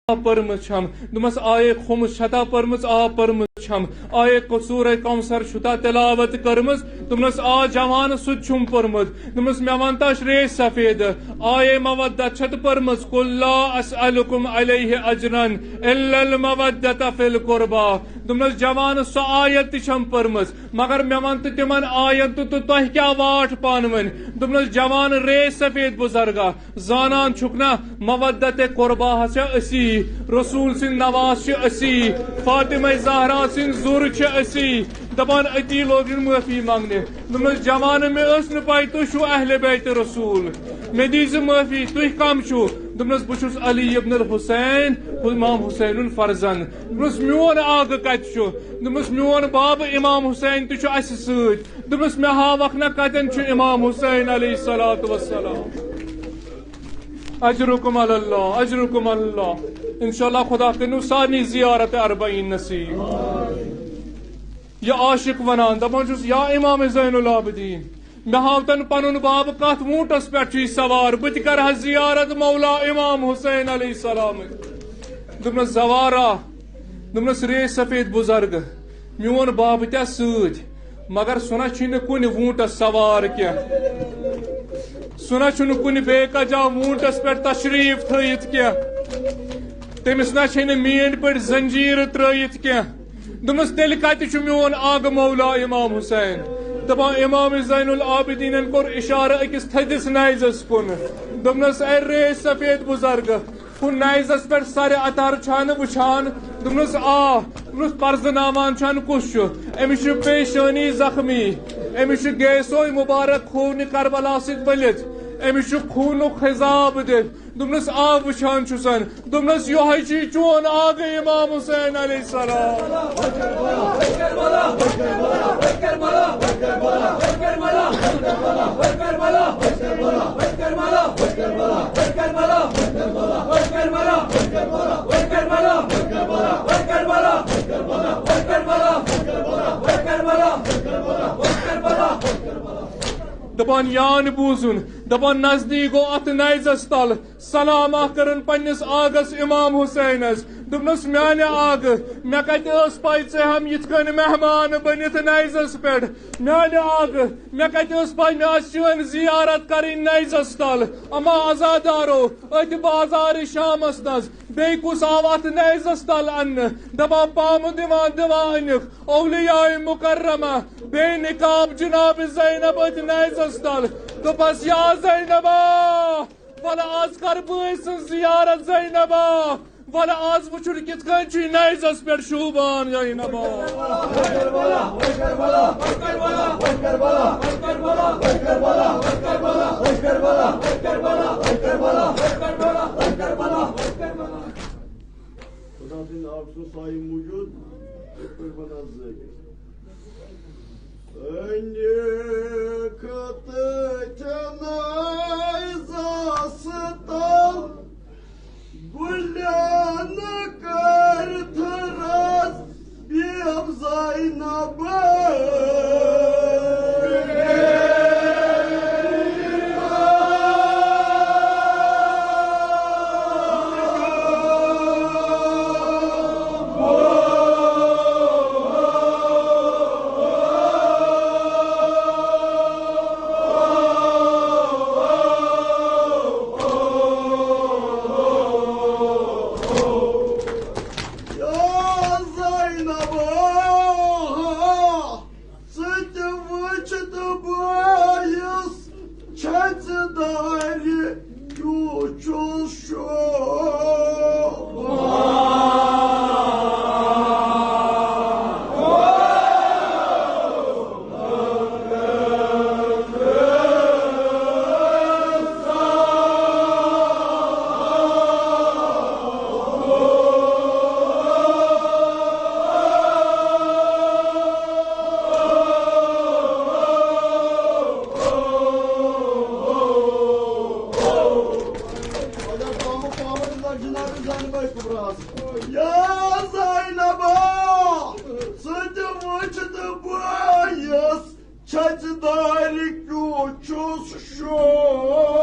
آ پٔرمٕژ چھَم۔ دوٚپمَس، آیے خُمُس چھَتا پٔرمٕژ؟ آ پٔرمٕژ چھَم۔ آیے سورہ کوثر چھُتا تلاوت کٔرمٕژ؟ دوٚپمَس، آ جوان، سُہ تہِ چھُم پوٚرمُت۔ دوٚپمَس، مےٚ وَن تہٕ ریش سفید، آیے مودت چھَتہٕ پٔرمٕژ؟ قل لا اسألکم علیہ اجرا الا المودۃ فی القربی۔ دوٚپمَس، جوان، سۄ آیت تہِ چھَم پٔرمٕژ، مگر مےٚ وَن تہٕ تِمَن آیتَن تہٕ تۄہہِ کیٛاہ واٹھ پانہٕ ؤنۍ؟ دوٚپمَس، جوان، ریش سفید بُزرگا، زانان چھُکھ نا، مودت قربی چھےٚ أسی، رسول سٕنٛدۍ نواز چھِ أسی، فاطمہ زہرا سٕنٛدۍ زُر چھِ أسی۔ دَپان أتی لوگُن معٲفی منٛگنہِ۔ دوٚپمَس، جوانہٕ، مےٚ ٲس نہٕ پَے تُہۍ چھِو اہل بیت رسول۔ مےٚ دیٖزِ معٲفی، تُہۍ کَم چھِو؟ دوٚپمَس، بہٕ چھُس علی ابن الحسین، امام حسین الفرزند۔ دوٚپمَس، میون آگہٕ کَتہِ چھُ؟ دوٚپمَس، میون باب امام حسین تہِ چھُ اَسہِ سۭتۍ۔ دوٚپمَس، مےٚ ہاوَکھ نہ کَتٮ۪ن چھُ امام حسین علیہ الصلوۃ والسلام۔ اجرکم علی اللہ، اجرکم علی اللہ۔ انشاءاللہ خدا کٔرِنو سارنٕے زیارت اربعین نصیب۔ یہِ عاشق وَنان، دَپان چھُس، یا امام زین العابدین، مےٚ ہاو تَن پَنُن باب کَتھ ووٗنٛٹَس پٮ۪ٹھ چھُے سوار، بہٕ تہِ کَرٕ ہا زیارت مولا امام حسین علیہ السلامٕچ۔ دوٚپنَس، زوارا، دوٚپنَس، ریش سفید بُزرگ، میون باب تہِ آسہِ سۭتۍ، مگر سُہ نہ چھُے نہٕ کُنہِ ووٗنٛٹَس سوار کینٛہہ، سُہ نہ چھُنہٕ کُنہِ بے کجا ووٗنٛٹَس پٮ۪ٹھ تشریٖف تھٲیِتھ کینٛہہ، تٔمِس نہ چھے نہٕ میٛٲنۍ پٲٹھۍ زنجیٖرٕ ترٲیِتھ کینٛہہ۔ دوٚپمَس، تیٚلہِ کَتہِ چھُ میون آگہٕ مولا امام حسین؟ دَپان، امام زین العابدینن کوٚر اِشارٕ أکِس تھٔدِس نیزَس کُن۔ دوٚپنَس، اے ریش سفید بُزرگ، کُن نیزَس پٮ۪ٹھ سرِ عطر چھا نہٕ وٕچھان؟ دوٚپنَس، آ۔ دوٚپنَس، پرزٕناوان چھَن کُس چھُ؟ أمِس چھُ پیشٲنی زخمی، أمِس چھُ گیسوے مُبارک خوٗنہِ کربلا سۭتۍ ؤلِتھ، أمِس چھُ خوٗنُک خضاب دِتھ۔ دوٚپنَس، آ، وٕچھان چھُسَن۔ دوٚپنَس، یِہوٚے چھُے چون آگہٕ امام حسین علیہ السلام۔ دَپان، یان بوٗزُن، دَپان، نزدیٖک گوٚو اَتھ نیزَس تَل۔ سلام اکھ کٔرٕن پننِس آغس امام حسینس۔ دوٚپنس، میانہِ آغہٕ، مےٚ کتہِ ٲس پَے ژٕ ہٮ۪م یِتھ کٔنۍ مہمان بٔنِتھ نیزس پٮ۪ٹھ؟ میانہِ آغہٕ، مےٚ کتہِ ٲس پَے مےٚ آسہِ چٲنۍ زیارت کرٕنۍ نیزس تل؟ اما عزادارو، أتھۍ بازارِ شامس نز بیٚیہِ کُس آو اتھ نیزس تل اننہٕ؟ دپان، پامہٕ دِوان دِوان أنِکھ اولیاء مکرمہ بے نقاب جناب زینب أتھۍ نیزس تل۔ دوٚپس، یا زینبا، وَلہٕ آز کر بٲے سٕنٛز زیارت زینبا۔ وَلہٕ آز وٕچھُن کِتھ کٔنۍ چھُے نیزَس پٮ۪ٹھ شوٗبان زینبا۔ خدا سٕنٛدِ عرشُک سایہِ موٗجوٗد، یِتھ پٲٹھۍ بَنان ذٲکِر۔ أنِکھ تہٕ چنٲے زَس تَل گُلٮ۪ن کٔرۍ تھرَس بیب زینب۔ یا زینب، ژٕ تہِ وٕچھ تہٕ بٲیِس چھژِ دارِ کیُتھ چھُس شوبان۔ جناب زینبَے کُبراہَس۔ یا زینبا، ژٕ تہِ وٕچھ تہٕ بٲیِس چھژِ دارِ کیُتھ چھُس شوبان۔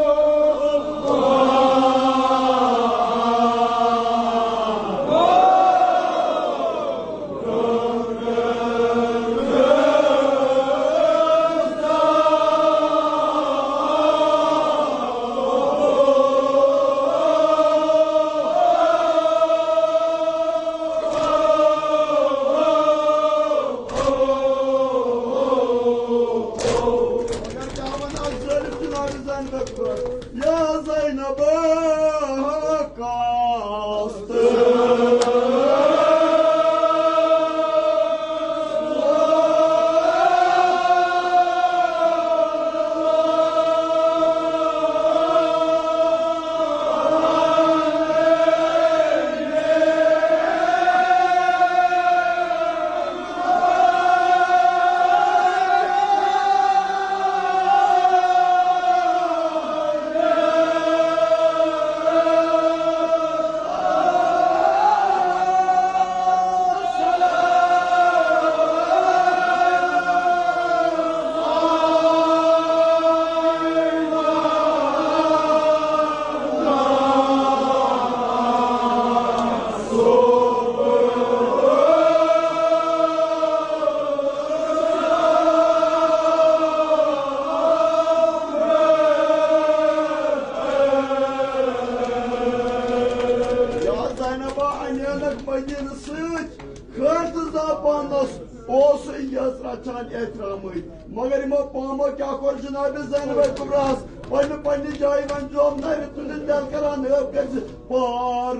پانس اوسُے یٲژ رچھان احترامٕے۔ مگر یِمو پامو کیٛاہ کوٚر جناب زینب کبراہس؟ پننہِ پننہِ جایہِ وۄنۍ جوم نرِ تُلِتھ دٮ۪ل کران ٲب کٔرۍ زِ پار۔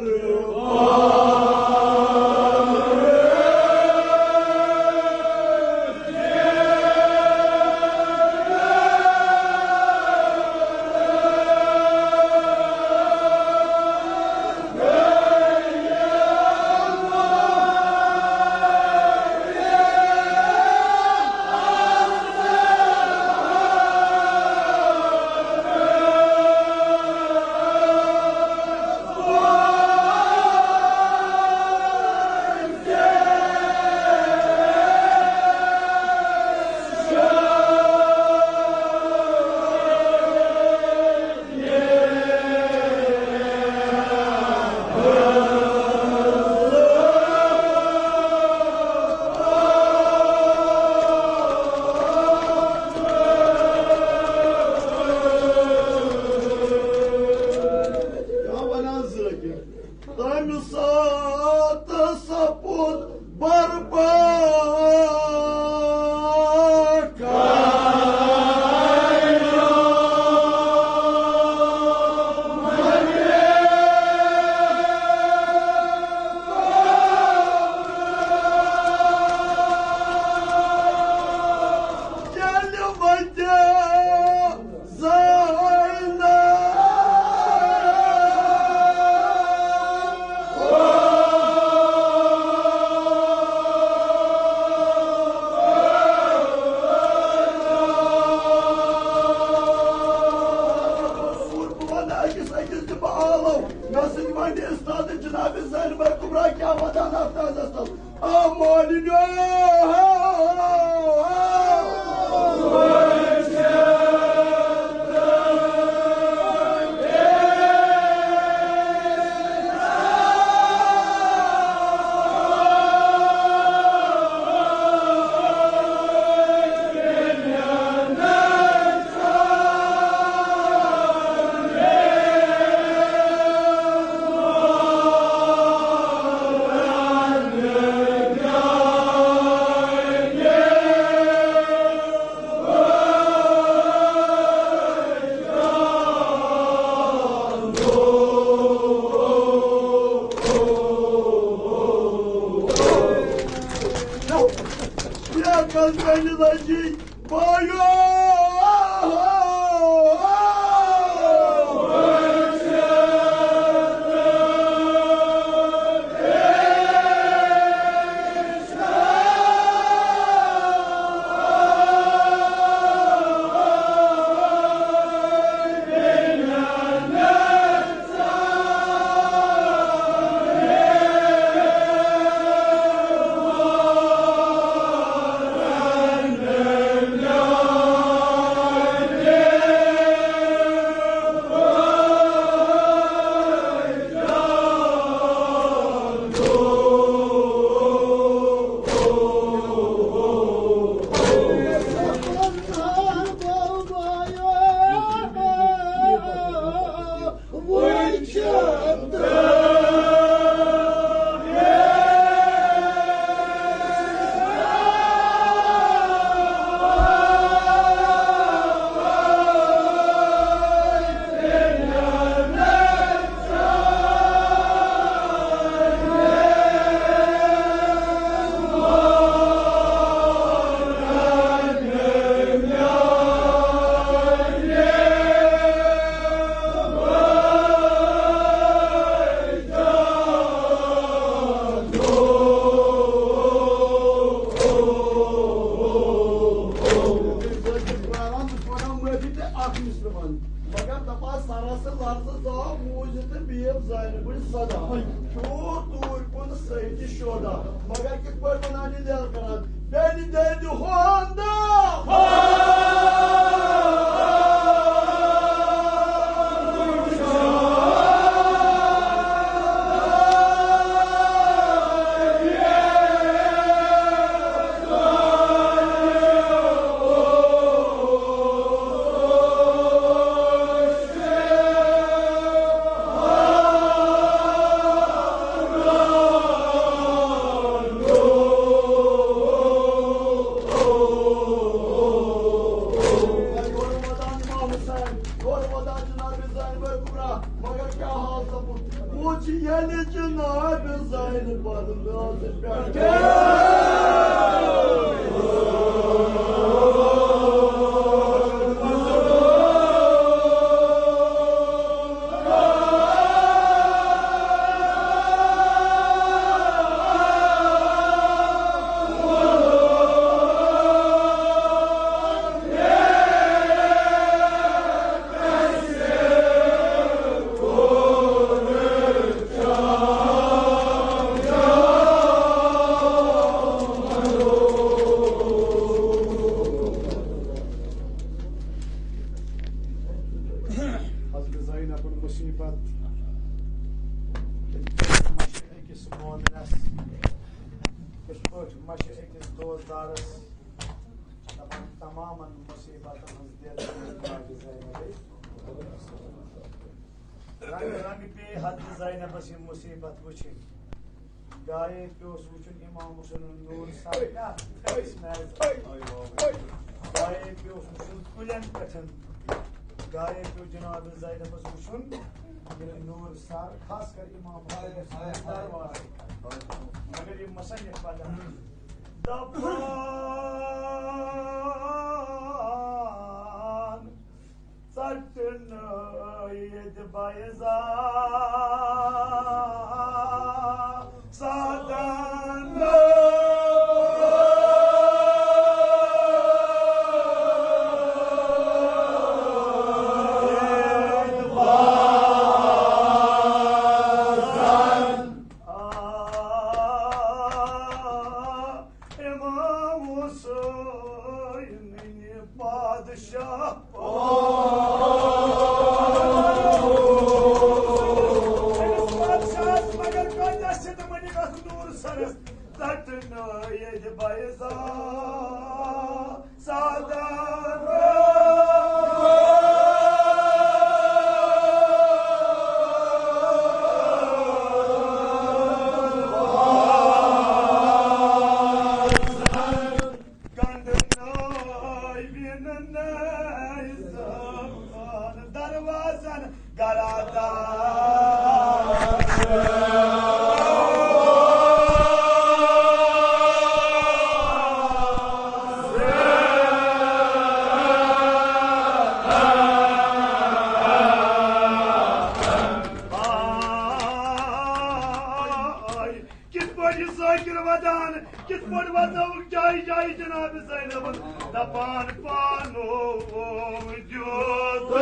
کیٛاہ وَنان ذٲکِر؟ تَمہِ ساتہٕ سَپُد برپا ییٚلہِ وَتہِ زینب۔ بہٕ وَنہٕ أکِس أکِس تہِ بہٕ آلو۔ مےٚ سۭتۍ وَنہِ استاد جناب زینب کبریٰ کیٛاہ وَدان اَتھ تازَس تَل۔ آ مالِنیو۔ یا کس بنہِ لجی بایو۔ مگر دپان سرس لفظ زاو موٗجہِ تہٕ بیب زانہِ بٔڑ صدا۔ کیوٗت دوٗر کُن سۭتۍ شودا۔ مگر کِتھ پٲٹھۍ وَنان یہِ لیل کران؟ بیٚنہِ دٮ۪دِ ہُنٛد۔ ما چھِ أکِس دوستدارس دَپان تمامن مُصیٖبتن ہٕنٛز دِل جناب زینبے۔ رنٛگہٕ رنٛگہٕ پیٚیہِ حضرت زینبس یہِ مُصیٖبت وٕچھِنۍ۔ گایے پیوس وٕچھُن امام حسین نور سرکار تھٔوِس میزس۔ گایے پیوس وٕچھُن کُلٮ۪ن پٮ۪ٹھ۔ گایے پیوس جناب زینبس وٕچھُن ییٚلہِ نور سر، خاص کر امام حسین دربار۔ مگر یہِ مصنف پتہ دپان ژٹنٲوِتھ بیضا سادن۔ آ، امام حسین بادشاہ۔ أمِس بادشاہس مگر کۭتیاہ ستمنی گژھن نور سرس تٹنٲیِتھ بیضا سادن۔ گنڈنٲوِن نظام خان دروازن گرادار۔ آے، کِتھ پٲٹھۍ یہِ ذٲکِر ودان، کِتھ پٲٹھۍ ودنٲوٕکھ جایہِ جایہِ جناب زینبن، دپان پانو دیُت۔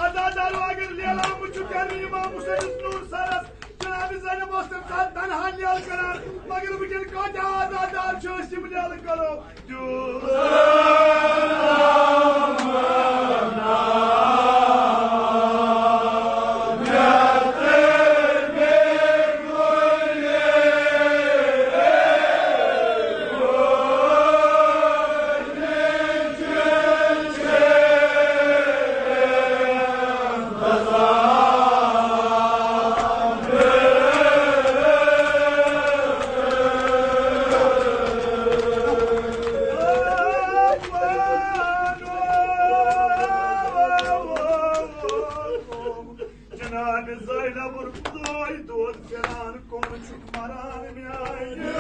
عزادار اگر لیلامُت چھُ کرنہٕ امام حسینس نور سرس، جناب زینب اوس تمہِ ساتہٕ تنہا لیلہٕ کران، مگر وٕنکیٚن کۭتیاہ عزادار چھِ أسۍ یِم لیلہٕ کرو۔ جناب زینب خدای دود کران کم چھُکھ مران میانہِ۔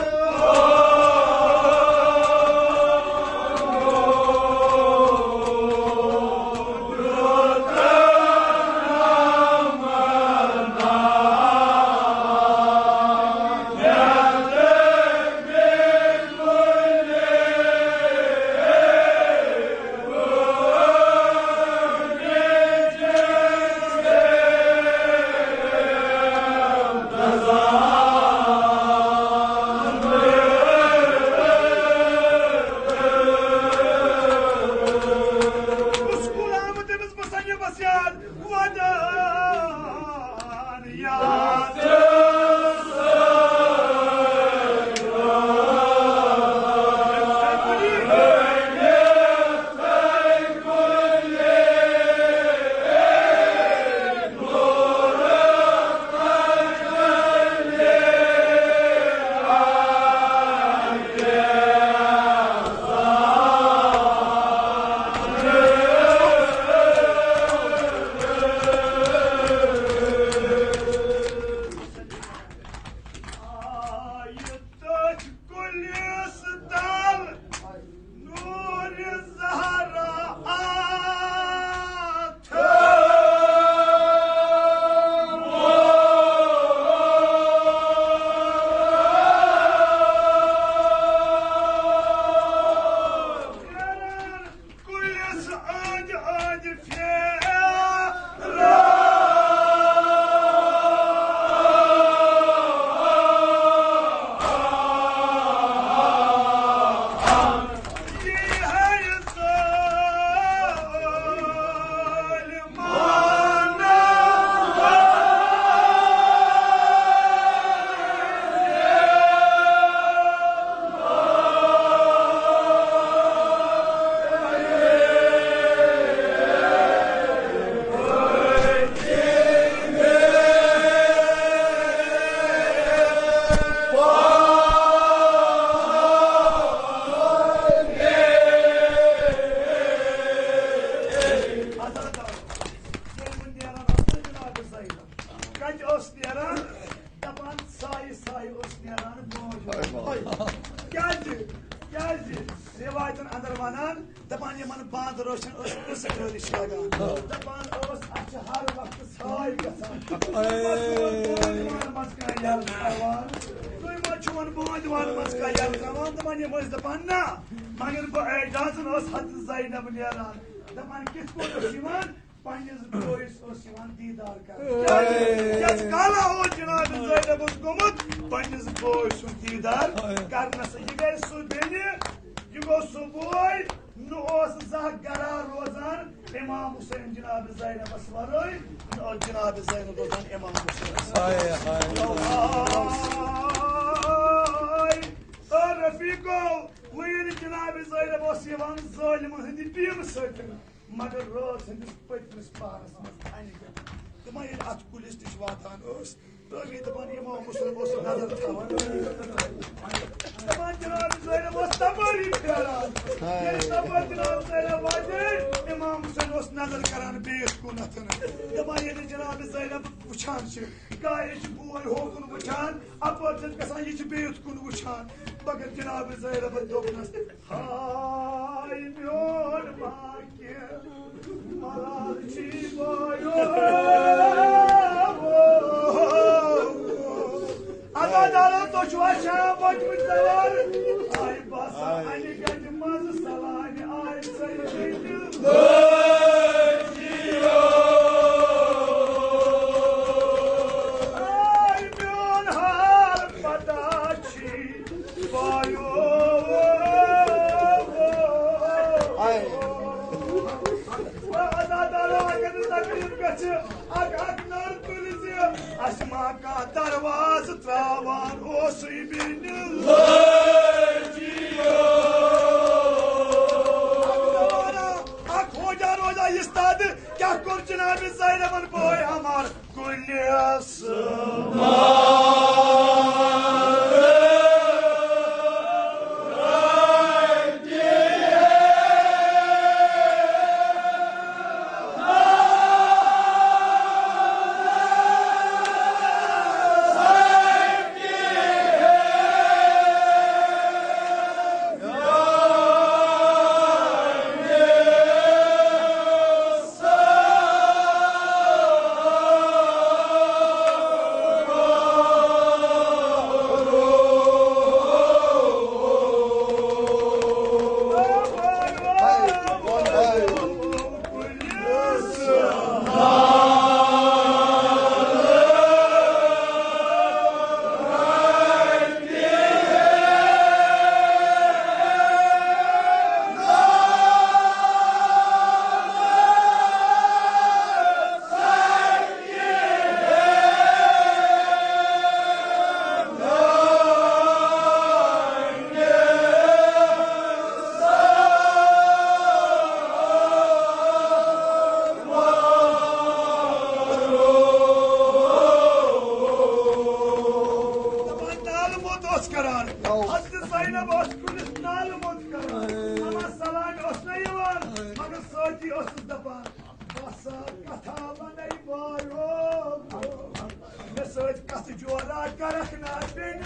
کیازِ؟ کیازِ؟ رِوایتن اندر ونان، دپان یِمن باندٕ روشن ٲس پرٛژھٕ خٲرِش لگان۔ دپان اوس، اَسہِ چھِ ہر وقتہٕ ژھاے گژھان۔ تُہۍ ما چھِو وۄنۍ بٲنٛدِ وانہٕ منٛز کانٛہہ یلہٕ ترٛاوان؟ تُہۍ ما چھِو وۄنۍ بٲنٛدِ وانہٕ منٛز کانٛہہ یلہٕ ترٛاوان؟ دپان یِم ٲسۍ دپان، نہ، مگر بہٕ اعجازن ٲس حضرت زینب نیران۔ دپان کِتھ پٲٹھۍ ٲس یِوان؟ پننِس بٲیِس اوس یِوان دیٖدار کرنہٕ۔ کیٛازِ؟ کیٛازِ کالہ اوس جناب زینب اوس گوٚمُت، پننِس بٲے سُنٛد دیٖدار کرنس۔ یہِ گٔے سُہ بیٚنہِ، یہِ گوٚو سُہ بوے، نہٕ اوس زانٛہہ گرا روزان امام حسین جناب زینبس ورٲے، نہٕ اوس جناب زینب روزان امام حسینس۔ ہاے، ہاے۔ ہاے، او رفیقو، وۄنۍ ییٚلہِ جناب زینب اوس یِوان ظٲلمہٕ ہٕنٛدِ ٹیٖمہٕ سۭتۍ، مگر رٲژ ہٕنٛدِس پٔتمِس پہرس منٛز انہِ گٔٹہِ۔ تِمن ییٚلہِ اتھ کُلِس نِش واتان ٲس، رٲوی دپان، امام حسین اوس نظر تھاوان۔ دپان، جناب زینب اوس تپٲری پھیران۔ ییٚلہِ تپٲرۍ جناب زینب واتہِ، امام حسین اوس نظر کران بیٚیِس کُنتھ۔ دپان، ییٚلہِ جناب زینب وٕچھان چھِ، گایہِ چھِ بوے ہوکُن وٕچھان، اپٲرۍ چھِ گژھان، یہِ چھِ بیٚیِس کُن وٕچھان۔ مگر جناب زینبن دوٚپنس، ہاے میون ماکہِ، ملال چھی بایو۔ اللہ تعالیٰ، تُہۍ چھِوا شام وٲتمٕتۍ زوال؟ آے بس، ہاے۔ انہِ گٹہِ منٛز سلامہِ آے ژٔلۍ گٔنڈِل۔ آے میون حال پتہ چھی۔ آے۔ اکھ اکھ نر تُلہِ زِ، اسہِ ما کانٛہہ دروازٕ تراوان اوسُے بیٚنہِ۔ اکھ ہوجا روزا یہِ استاد، کیٛاہ کوٚر جناب زینبن بوے ہمار؟ کُلِس دپان نالہٕ موٚت اوس کران۔ حضرت زینب ٲس کُلِس نالہٕ موٚت کران۔ اما سلامہِ اوس نہ یِوان، مگر سۭتی ٲسٕس دپان، بس کتھا ونے بایو، مےٚ سۭتۍ کتھ جورا کرکھ نا بیٚنہِ۔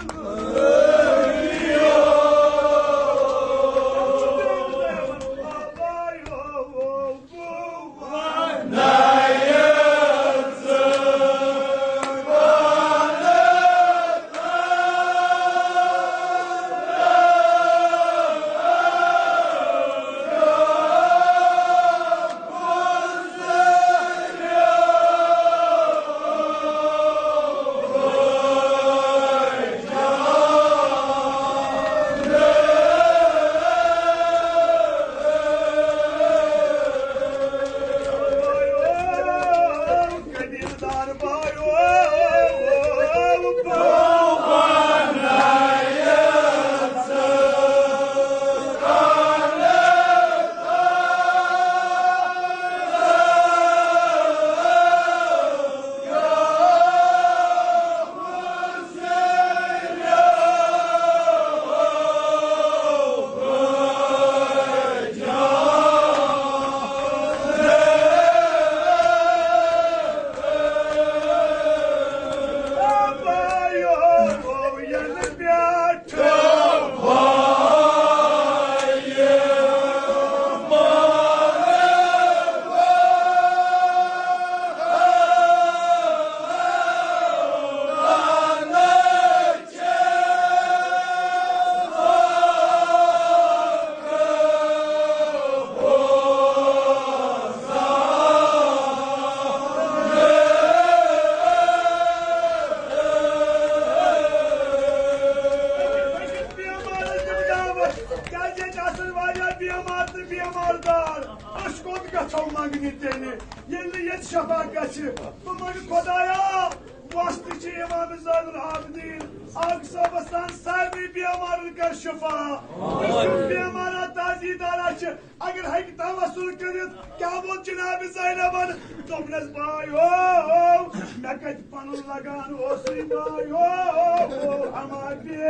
بیمار دار، أسۍ کوٚت گژھو منگنہِ تیٚلہِ، ییٚلہِ نہٕ ییٚتہِ شفا گژھِ؟ بہٕ منگہٕ خۄدایا، وۄستہٕ چھِ امام زین العابدین آغا صٲبس تام سارنٕے بیمارن کر شفا۔ یُس یُس بیمارا تعزیہ دارا چھِ، اگر ہیٚکہِ توسل کٔرِتھ، کیٛاہ ووٚن جناب زینبن؟ دوٚپنس، بایو، مےٚ کتہِ پنُن لگان اوسُے، بایو، ہما بے۔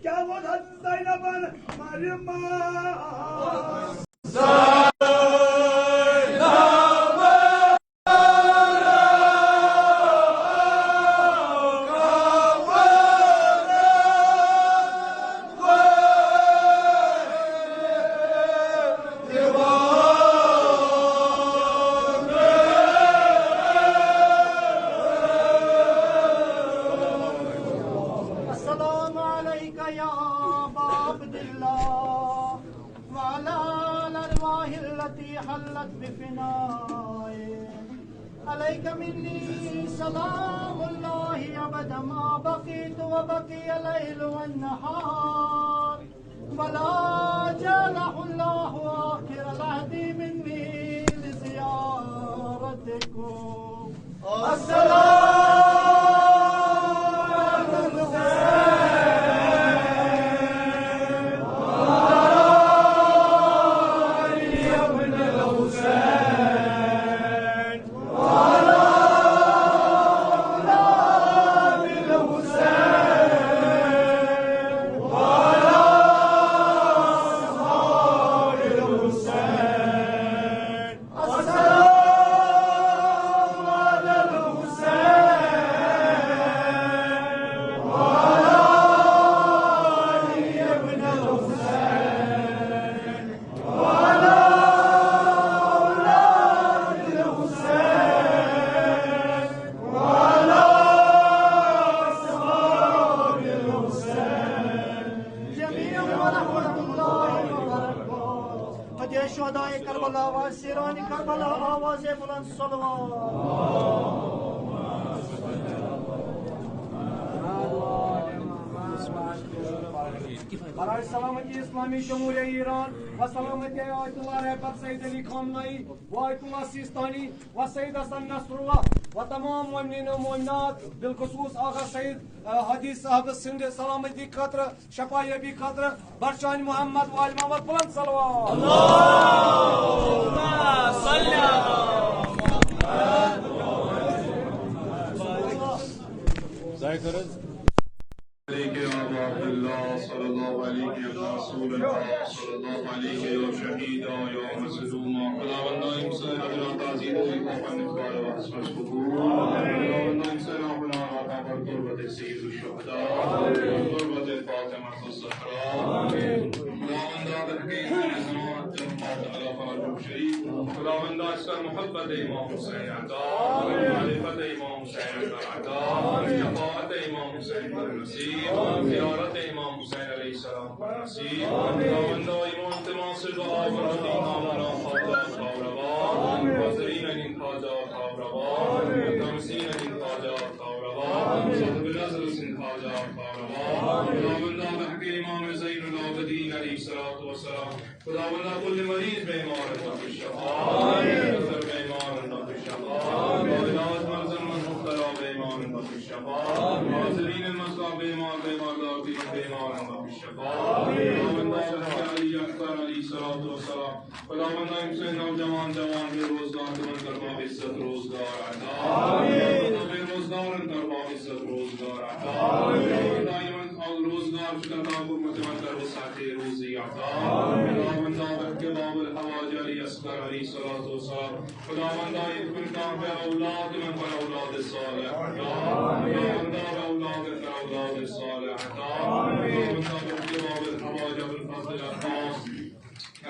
کیٛاہ ووٚن حضرت زینبن؟ مریم۔ السلام عليك يا أبا عبد الله وعلى الأرواح التي حلت بفنائك. عليك مني سلام الله أبدا ما بقيت وبقي الليل والنهار، ولا جعله الله آخر العهد مني لزيارتكم. السلام على الحسين. شہدائے کربلا و اسیران کربلا آواز بلند صلوات۔ برائے سلامتی اسلامی جمہوریہ ایران و سلامتی آیت اللہ رہبر سید علی خامنائی و آیت اللہ سیستانی و سید حسن نصراللہ و تمام مومنین و مومنات، بالخصوص آغا سید، آ، حدیث صاحب سند سلامتی خاطر، شفایابی خاطر، برچان محمد و آل محمد بلند صلوات۔ اللهم صل على محمد۔ ظاہر کر حظ۔ علیک یا ابا عبداللہ، صلی اللہ علیک یا رسول اللہ، صلی اللہ علیک یا شہیدا یا مظلوما۔ خداوندا، امسائے حضرات عزیز و پنت بار و حسن قبول۔ خداوندا، امسائے راہنا راتا پر تربت سید الشہداء، تربت فاطمہ الزہرا۔ خداوندا، بحق زمان تم فاطمہ فاروق شریف۔ خداوندا، اس پر محبت امام حسین عطا، معرفت امام حسین عطا، شفاعت امام حسین نصیب، زیارت امام حسین علیہ السلام نصیب۔ خداوندا، ایمان تماس دعا و ردی کامنا حاجات کاوروا، حاضرین این حاجات کاوروا، ملتمسین این حاجات کاوروا، صاحب نظر سن حاجات کاوروا۔ خداوندا، بحق امام زین العابدین علیہ الصلوۃ والسلام، خداوندا، کل مریض بیمار بخش شفا، نظر بیمار بخش شفا، علاج مرض من مبتلا بیمار بخش شفا، حاضرین مسئلہ بیمار، بیمار دار دین بیمار بخش شفا۔ خداوندا، حضرت علی اکبر علیہ الصلوۃ والسلام، خداوندا، امسائے نوجوان جوان بے روزگار تمن فرما عزت روزگار عطا۔ بے روزگار فرما عزت روزگار عطا۔ خداوندا، روزگار چکا تاکو متمن کر وسعت روزی عطا۔ خداوندا، بحق باب الحواج علی اصغر علیہ الصلوۃ والسلام، خداوندا، ایک کن کام پہ اولاد من پر اولاد صالح عطا۔ خداوندا، اولاد پر اولاد صالح عطا۔ خداوندا، بحق باب الحواج ابو الفضل عباس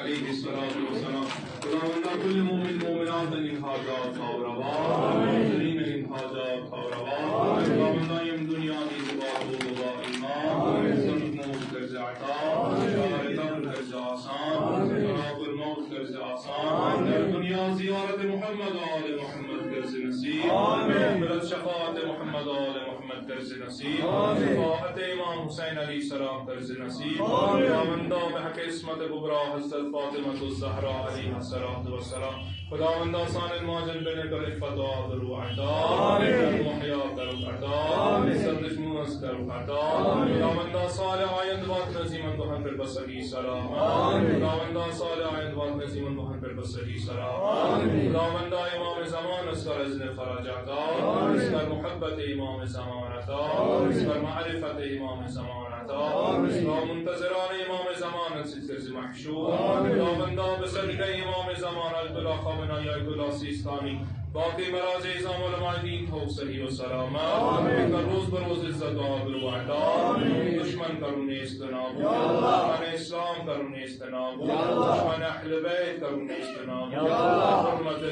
علیہ الصلوۃ والسلام، خداوندا، کل مومن مومنات ان حاجات کاوروا، حاضرین ان حاجات کاوروا۔ خداوندا، یم دنیا دی زباد و زبا ایمان، عزت موت کرز عطا، شار قبر کرز آسان، شراب الموت کرز آسان، در دنیا زیارت محمد آل محمد کرز نصیب، مغفرت شفاعت محمد آل محمد کرز نصیب، شفاعت امام حسین علیہ السلام کرز نصیب۔ خداوندا، بحق عصمت کبریٰ حضرت فاطمہ الزہرا علیہ الصلوۃ والسلام، خداوندا، سان ماجن بن کر عفت و آبرو عطا، محیا کر عطا، سر دشمنس کر عطا۔ خداوندا، سال آیند وات نظیمن بہن پر بسری سلام۔ خداوندا، سال آیند وات نظیمن بہن پر بسری سلام۔ خداوندا، امام زمان اس پر اذن فرج عطا، اس پر محبت امام زمان عطا، اس پر معرفت امام زمان عطا، اس پر منتظران امام زمان ست کرز محشور۔ خداوندا، بسجدہ امام زمان آیت اللہ خامنہ یا آیت اللہ سیستانی، باقی مراز عظام علماء دین تھوک صحیح و سلامت۔ کر روز بروز عزت و آبرو عطا، دشمن کرو نیست نابود، دشمن اسلام کرو نیست نابود، دشمن اہل بیت کرو نیست نابود۔ حرمت